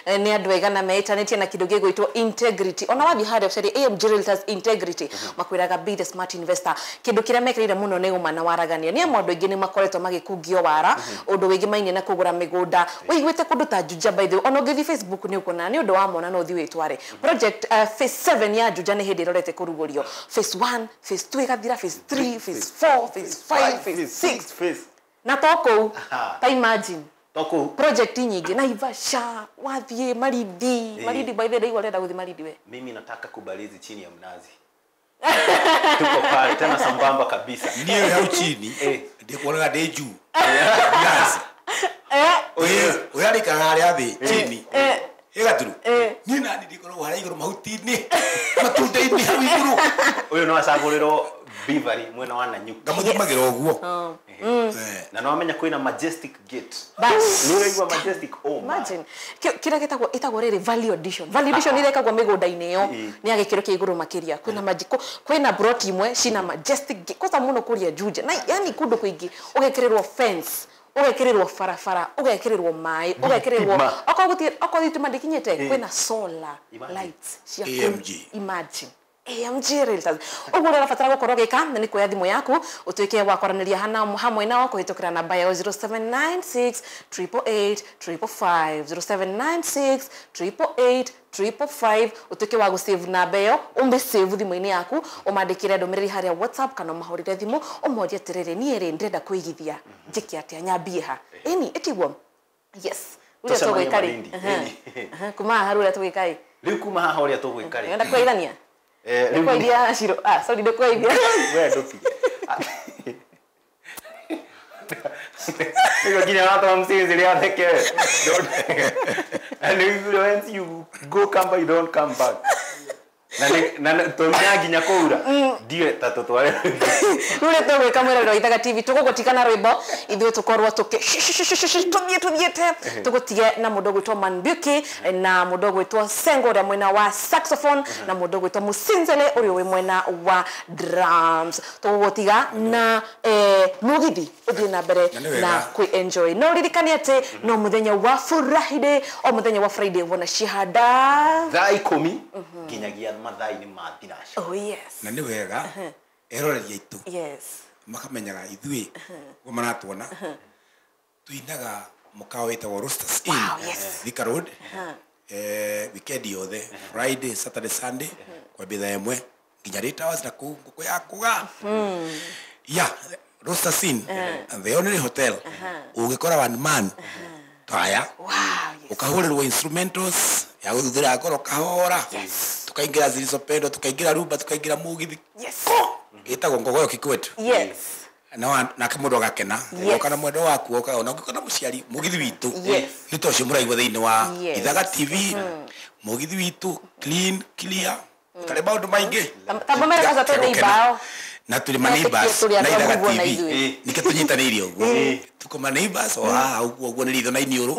nĩ andũ ega na metanĩtie na kĩndũ gĩgwĩtwo integrity. Ona wathiĩ harĩa ũcarie AMG Realtors integrity, makwĩraga be the smart investor. Kĩndũ kĩrĩa mekĩrĩire mũno nĩ ũma na waragania. Nĩ amu andũ aingĩ nĩ makoretwo magĩkungio wara ũndũ wĩgĩmainie na kũgũra mĩgũnda. Ũiguĩte kũndũ ta Juja by the way, ona ũngĩthiĩ Facebook nĩ ũkuona nĩ ũndũ wa mona no ũthiĩ wĩtware. Project phase 7 ya Juja nĩ hĩndĩ ĩrorete kũrugũrio. Phase 1, phase 2 ĩgathira, phase 3, phase 4, phase 5, phase 6. Na toko ta imagine toko project nyingi Naivasha, wathiĩ Malindi. Malindi by the way urenda guthi Malindi we. Mimi nataka kubalizi chini ya mnazi. Tuko pale tena sambamba kabisa. Niyo hau chini ndikuonaga ndĩ juu. Mnazi. Oya rikara haria thĩ chini. Ĩgaturu. Niĩ nani ndikoragwo haria igũrũ mahuti-inĩ. Matunda-inĩ hau igũrũ. Ũyũ no acagũrĩrwo Beavery mwena wa Nanyuki. Ngamũthimagĩra ũguo. Na no amenya kwĩna Majestic Gate. Nĩ ũraigua Majestic? Oh, imagine. Kĩrĩa gĩtagwo ĩtagwo rĩrĩ value addition. Value addition irekagwo mĩgũnda-inĩ ĩyo nĩ ya gĩkĩro kĩa igũrũ makĩria. Kwĩna majiko, kwĩna plot imwe cina Majestic Gate. Kwanza mũno kũrĩa Juja. Na yani kũndũ kũingĩ ũgekĩrĩrwo fence, ũgekĩrĩrwo barabara, ũgekĩrĩrwo maĩ, ũgekĩrĩrwo okorwo thitima ndĩkinyĩte kwĩna solar lights cia AMG. Imagine. AMG Realtors. Ũguo ũrĩa ũrabatara gũkorwo ũgĩka nĩ kuoya thimũ yaku ũtuĩke wa kwaranĩria hamwe nao kũhĩtũkĩra namba yao 0796 888 555 0796 888 555 ũtuĩke wa gũsave namba ĩyo, ũmĩsave thimũ-inĩ yaku, ũmandĩkĩre ndũmĩrĩri harĩa WhatsApp kana ũmahũrĩre thimũ ũmorie atĩrĩrĩ, niĩ rĩ ndĩrenda kũigithia njĩke atĩa, nyambie ha? Ĩni ĩtiguo? Yes. Ũrĩa tũgwĩka rĩ? Kuma haha ũrĩa tũgwĩka rĩ? Rĩu kuma haha ũrĩa tũgwĩka rĩ? Ũrenda kũgeithania? Ndũkũgeithia Shiro. Sorry, ndũkũgeithia. We ndũtige. Nĩguo nginya watoa msinzi rĩa theke. And once you go come back, you don't come back. Na tũnya nginya kũura. Ndiwe ta tũtware. Rĩu tũgwĩka mwĩroreri wa Ithaga TV tũgũgũtigana rwĩmbo ithuĩ tũkorwo tũkĩ tũthiĩte tũgũtige na mũndũ ũgwĩtwo Manbuki na mũndũ ũgwĩtwo Sengo ũrĩa mwena wa saxophone na mũndũ ũgwĩtwo Musinzele ũrĩa wĩ mwena wa drums. Tũgũgũtiga na mũgithi ũthiĩ na mbere na kwĩ enjoy. No ririkane atĩ no mũthenya wa Friday, o mũthenya wa Friday wona cihanda thaa 10 nginyagia mathaa-inĩ ma thinaca. Oh yes. Na nĩ wega eroreri aitũ. Yes. Makamenyaga ithuĩ ũguo maratuona tuinaga mũkawa wĩtagwo Roasters Inn. Wow, yes. Thika Road. Weekend yothe Friday, Saturday, Sunday kwambia thaa 1 nginya late hours na kũu ngũkũ ya kũga. Yeah, Roasters Inn, the only hotel ũngĩkora one man taya. Wow, yes. Ukahũrĩrwo instrumentals ya gũthuthĩra ngoro kahora. Tukaingĩra zilizopendwa, tukaingĩra rumba, tukaingĩra mũgithi. Yes. Ĩtagwo ngogoyo kikwetu. Yes. Na nake mũndũ agakena. Ũgoka na mwendwa waku, ũkaona ũngĩkona mũciari mũgithi witũ. Yes. Nĩ ta ũcio mũraigua thĩinĩ wa Ithaga TV. Mũgithi witũ clean, clear. Ũtarĩ maũndũ maingĩ. Tamba mera kwanza twende ibao. Na tũrĩ ma neighbors Tũrĩ na andũ a Ithaga Muguo na TV. ithuĩ. Nĩkĩo tũnyitanĩire ũguo. Tuko ma neighbors o haha ũguo ũguo nĩ ritho na iniũrũ.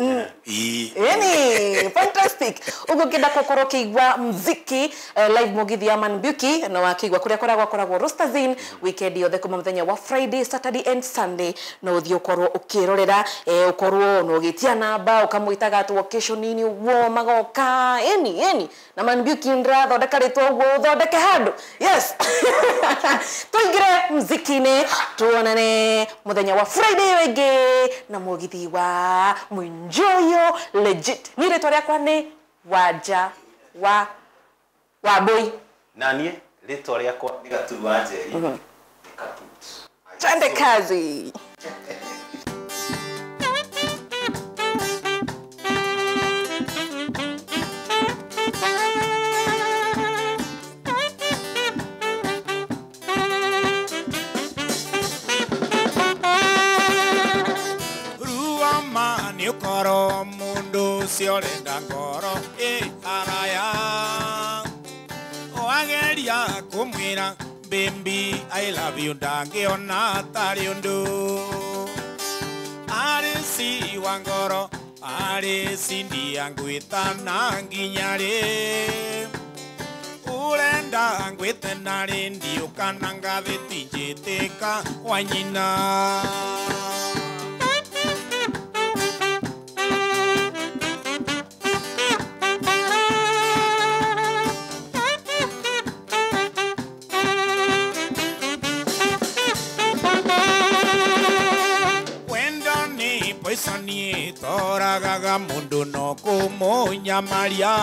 Ĩĩ. Ĩni, fantastic. Ũguo ngĩenda gũkorwo ũkĩigua mziki live mũgithi ya Man Beauty na wakĩigua kũrĩa kũragwo Rostazin weekend yothe kuma mũthenya wa Friday, Saturday and Sunday no ũthiĩ ũkorwo ũkĩrorera ũkorwo na ũgĩtia namba ũkamwĩtaga atĩ occasion-inĩ ũguo magoka ĩni ĩni na Man Beauty ndĩrathondeka rĩtwa ũguo ũthondeke handũ. Yes. Tũingĩre mziki-inĩ tuonane mũthenya wa Friday ĩyo ĩngĩ na mũgithi wa Mwinjoyo legit. Niĩ rĩtwa rĩakwa nĩ Wanja wa Wambui. Na niĩ rĩtwa rĩakwa nĩ Gaturu wa Njeri. Kaput. Twende kazi. Ruama nĩ ũkorwo mũndũ ũcio ũrenda ngoro ĩ haraya wageria kũmwĩra baby I love you ndangĩona tarĩ ũndũ arĩ si wa ngoro arĩ cindia ngwĩtana nginya rĩ ũrenda ngwĩte na rĩ ndiũkana ngathĩti njĩtĩka wa nyina. Toragaga mundu no kumunyamaria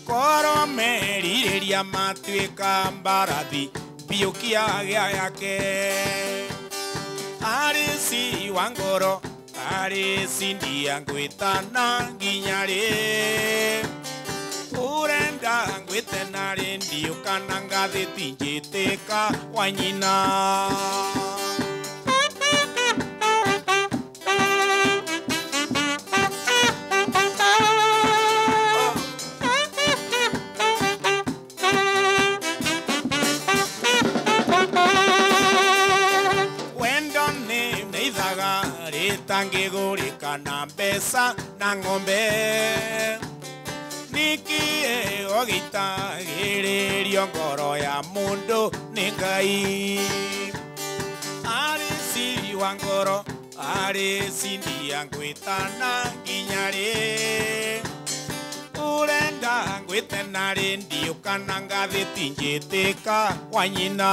koro merirĩria matuĩka mbarathi mbiũkia gĩa yake arĩ si wa ngoro arĩ cindia ngwĩtana nginya rĩ ũrenda ngwĩte na rĩ ndiũkana ngathĩti njĩtĩka wa nyina. Tangĩgũrĩka na mbeca na ng'ombe nĩkĩĩ ũgĩtagĩrĩrio ngoro ya mũndũ nĩ Ngai arĩ siri wa ngoro arĩ cindia ngwĩtana nginya rĩ ũrenda ngwĩte na rĩ ndiũkana ngathĩti njĩtĩka wa nyina.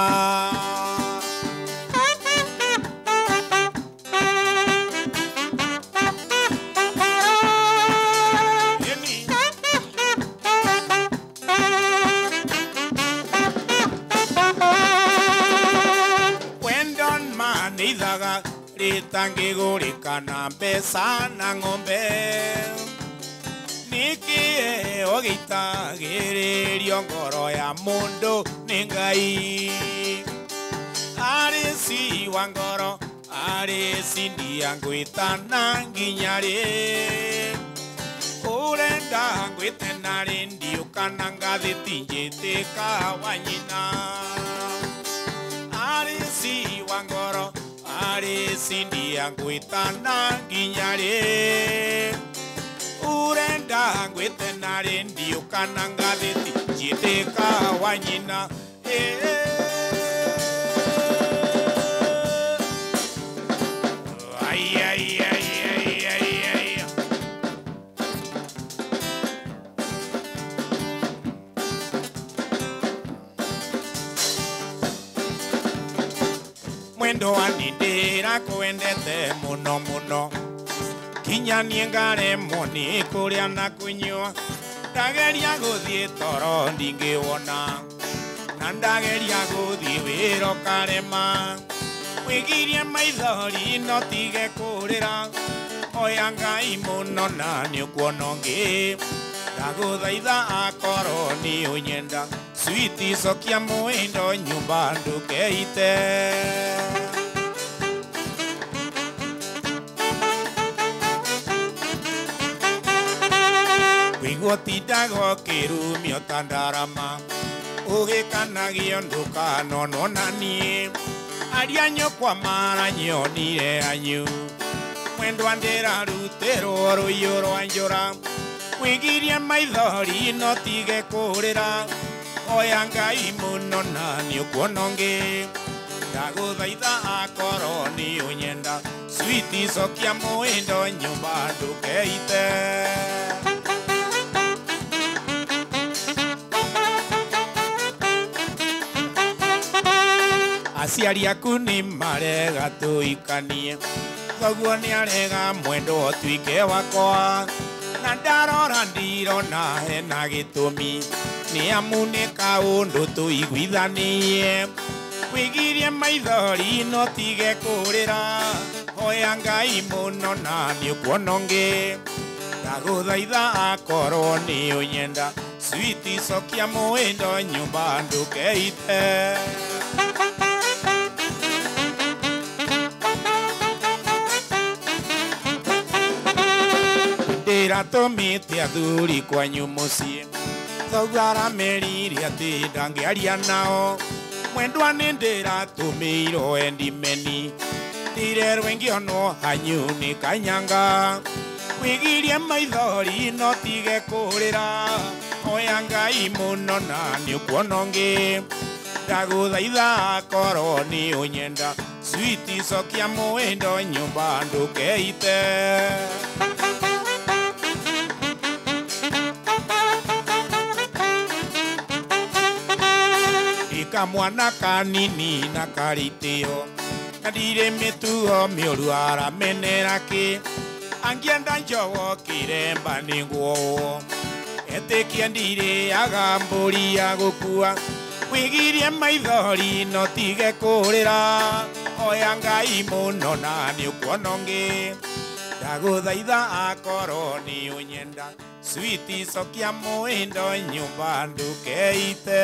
Ritangĩgũrĩka na mbeca na ng'ombe nĩkĩĩ ũgĩitagĩrĩrio ngoro ya mũndũ nĩ Ngai arĩ si wa ngoro arĩ cindia ngwĩtana nginya rĩ ũrenda ngwĩte na rĩ ndiũkana ngathĩti njĩtĩka wa nyina arĩ si wa ngoro arĩ cindia ngwĩtana nginya rĩ ũrenda ngwĩte na rĩ ndiũkana ngathĩti njĩtĩka wa nyina. Ai, ai, ai, ai, ai, ai. Mwendo wa nindira kwendete muno muno kinya niĩ ngaremwo nĩ kũrĩa na kũnyua ndageria gũthiĩ toro ndingĩwona na ndageria gũthiĩ wĩra ũkarema wĩgirie maithori no tige kũrĩra oya Ngai mũno na nĩũkuona ũngĩ ndagũthaitha akorwo nĩ ũnyenda switi cokia mwendo nyũmba ndũkeite. Kũigua tindaga ũkĩrumio ta ndarama Ũgĩkanagio ndũkanonwo na niĩ aria nyũkwa maranyonire anyu mwendwa ndĩrarutĩrwo rũiyũ rwa njũra wĩgirie maithori no tige kũrĩra oya Ngai mũno na nĩũkuona ũngĩ ndagũthaitha akorwo nĩ ũnyenda switi cokia mũĩndo nyũmba ndũkeite. Aciari aku nĩ marega tũikanie thoguo nĩ arega mwendwo ũtuĩke wakwa na ndarora ndirona hena gĩtũmi nĩ amu nĩ kaũndũ tũiguithanie wĩgirie maithori no tige kũrĩra hoya Ngai mũno na nĩũkuona ũngĩ ndagũthaitha akorwo nĩ ũnyenda switi cokia mũĩndo nyũmba ndũkeite. Ndĩratũmĩte athuri kwanyu mũciĩ thoguo aramerire atĩ ndangĩaria nao mwendwa nĩ ndĩratũmĩirwo endimeni ndirerwo ingĩonwo hanyu nĩ kanyanga wĩgirie maithori no tige kũrĩra oya Ngai mũno na nĩũkuona ũngĩ ndagũthaitha akorwo nĩ ũnyenda switi cokia mũĩndo nyũmba ndũkeite. Kamwana kanini na karitio na ndirĩ mĩtugo mĩũru aramenera kĩ angĩenda njogo kĩremba nĩguo etĩkie ndirĩaga mbũri ya gũkua wĩgirie maithori no tige kũrĩra oya Ngai mũno na nĩũkuona ũngĩ ndagũthaitha akorwo nĩ ũnyenda switi cokia mũĩndo nyũmba ndũkeite.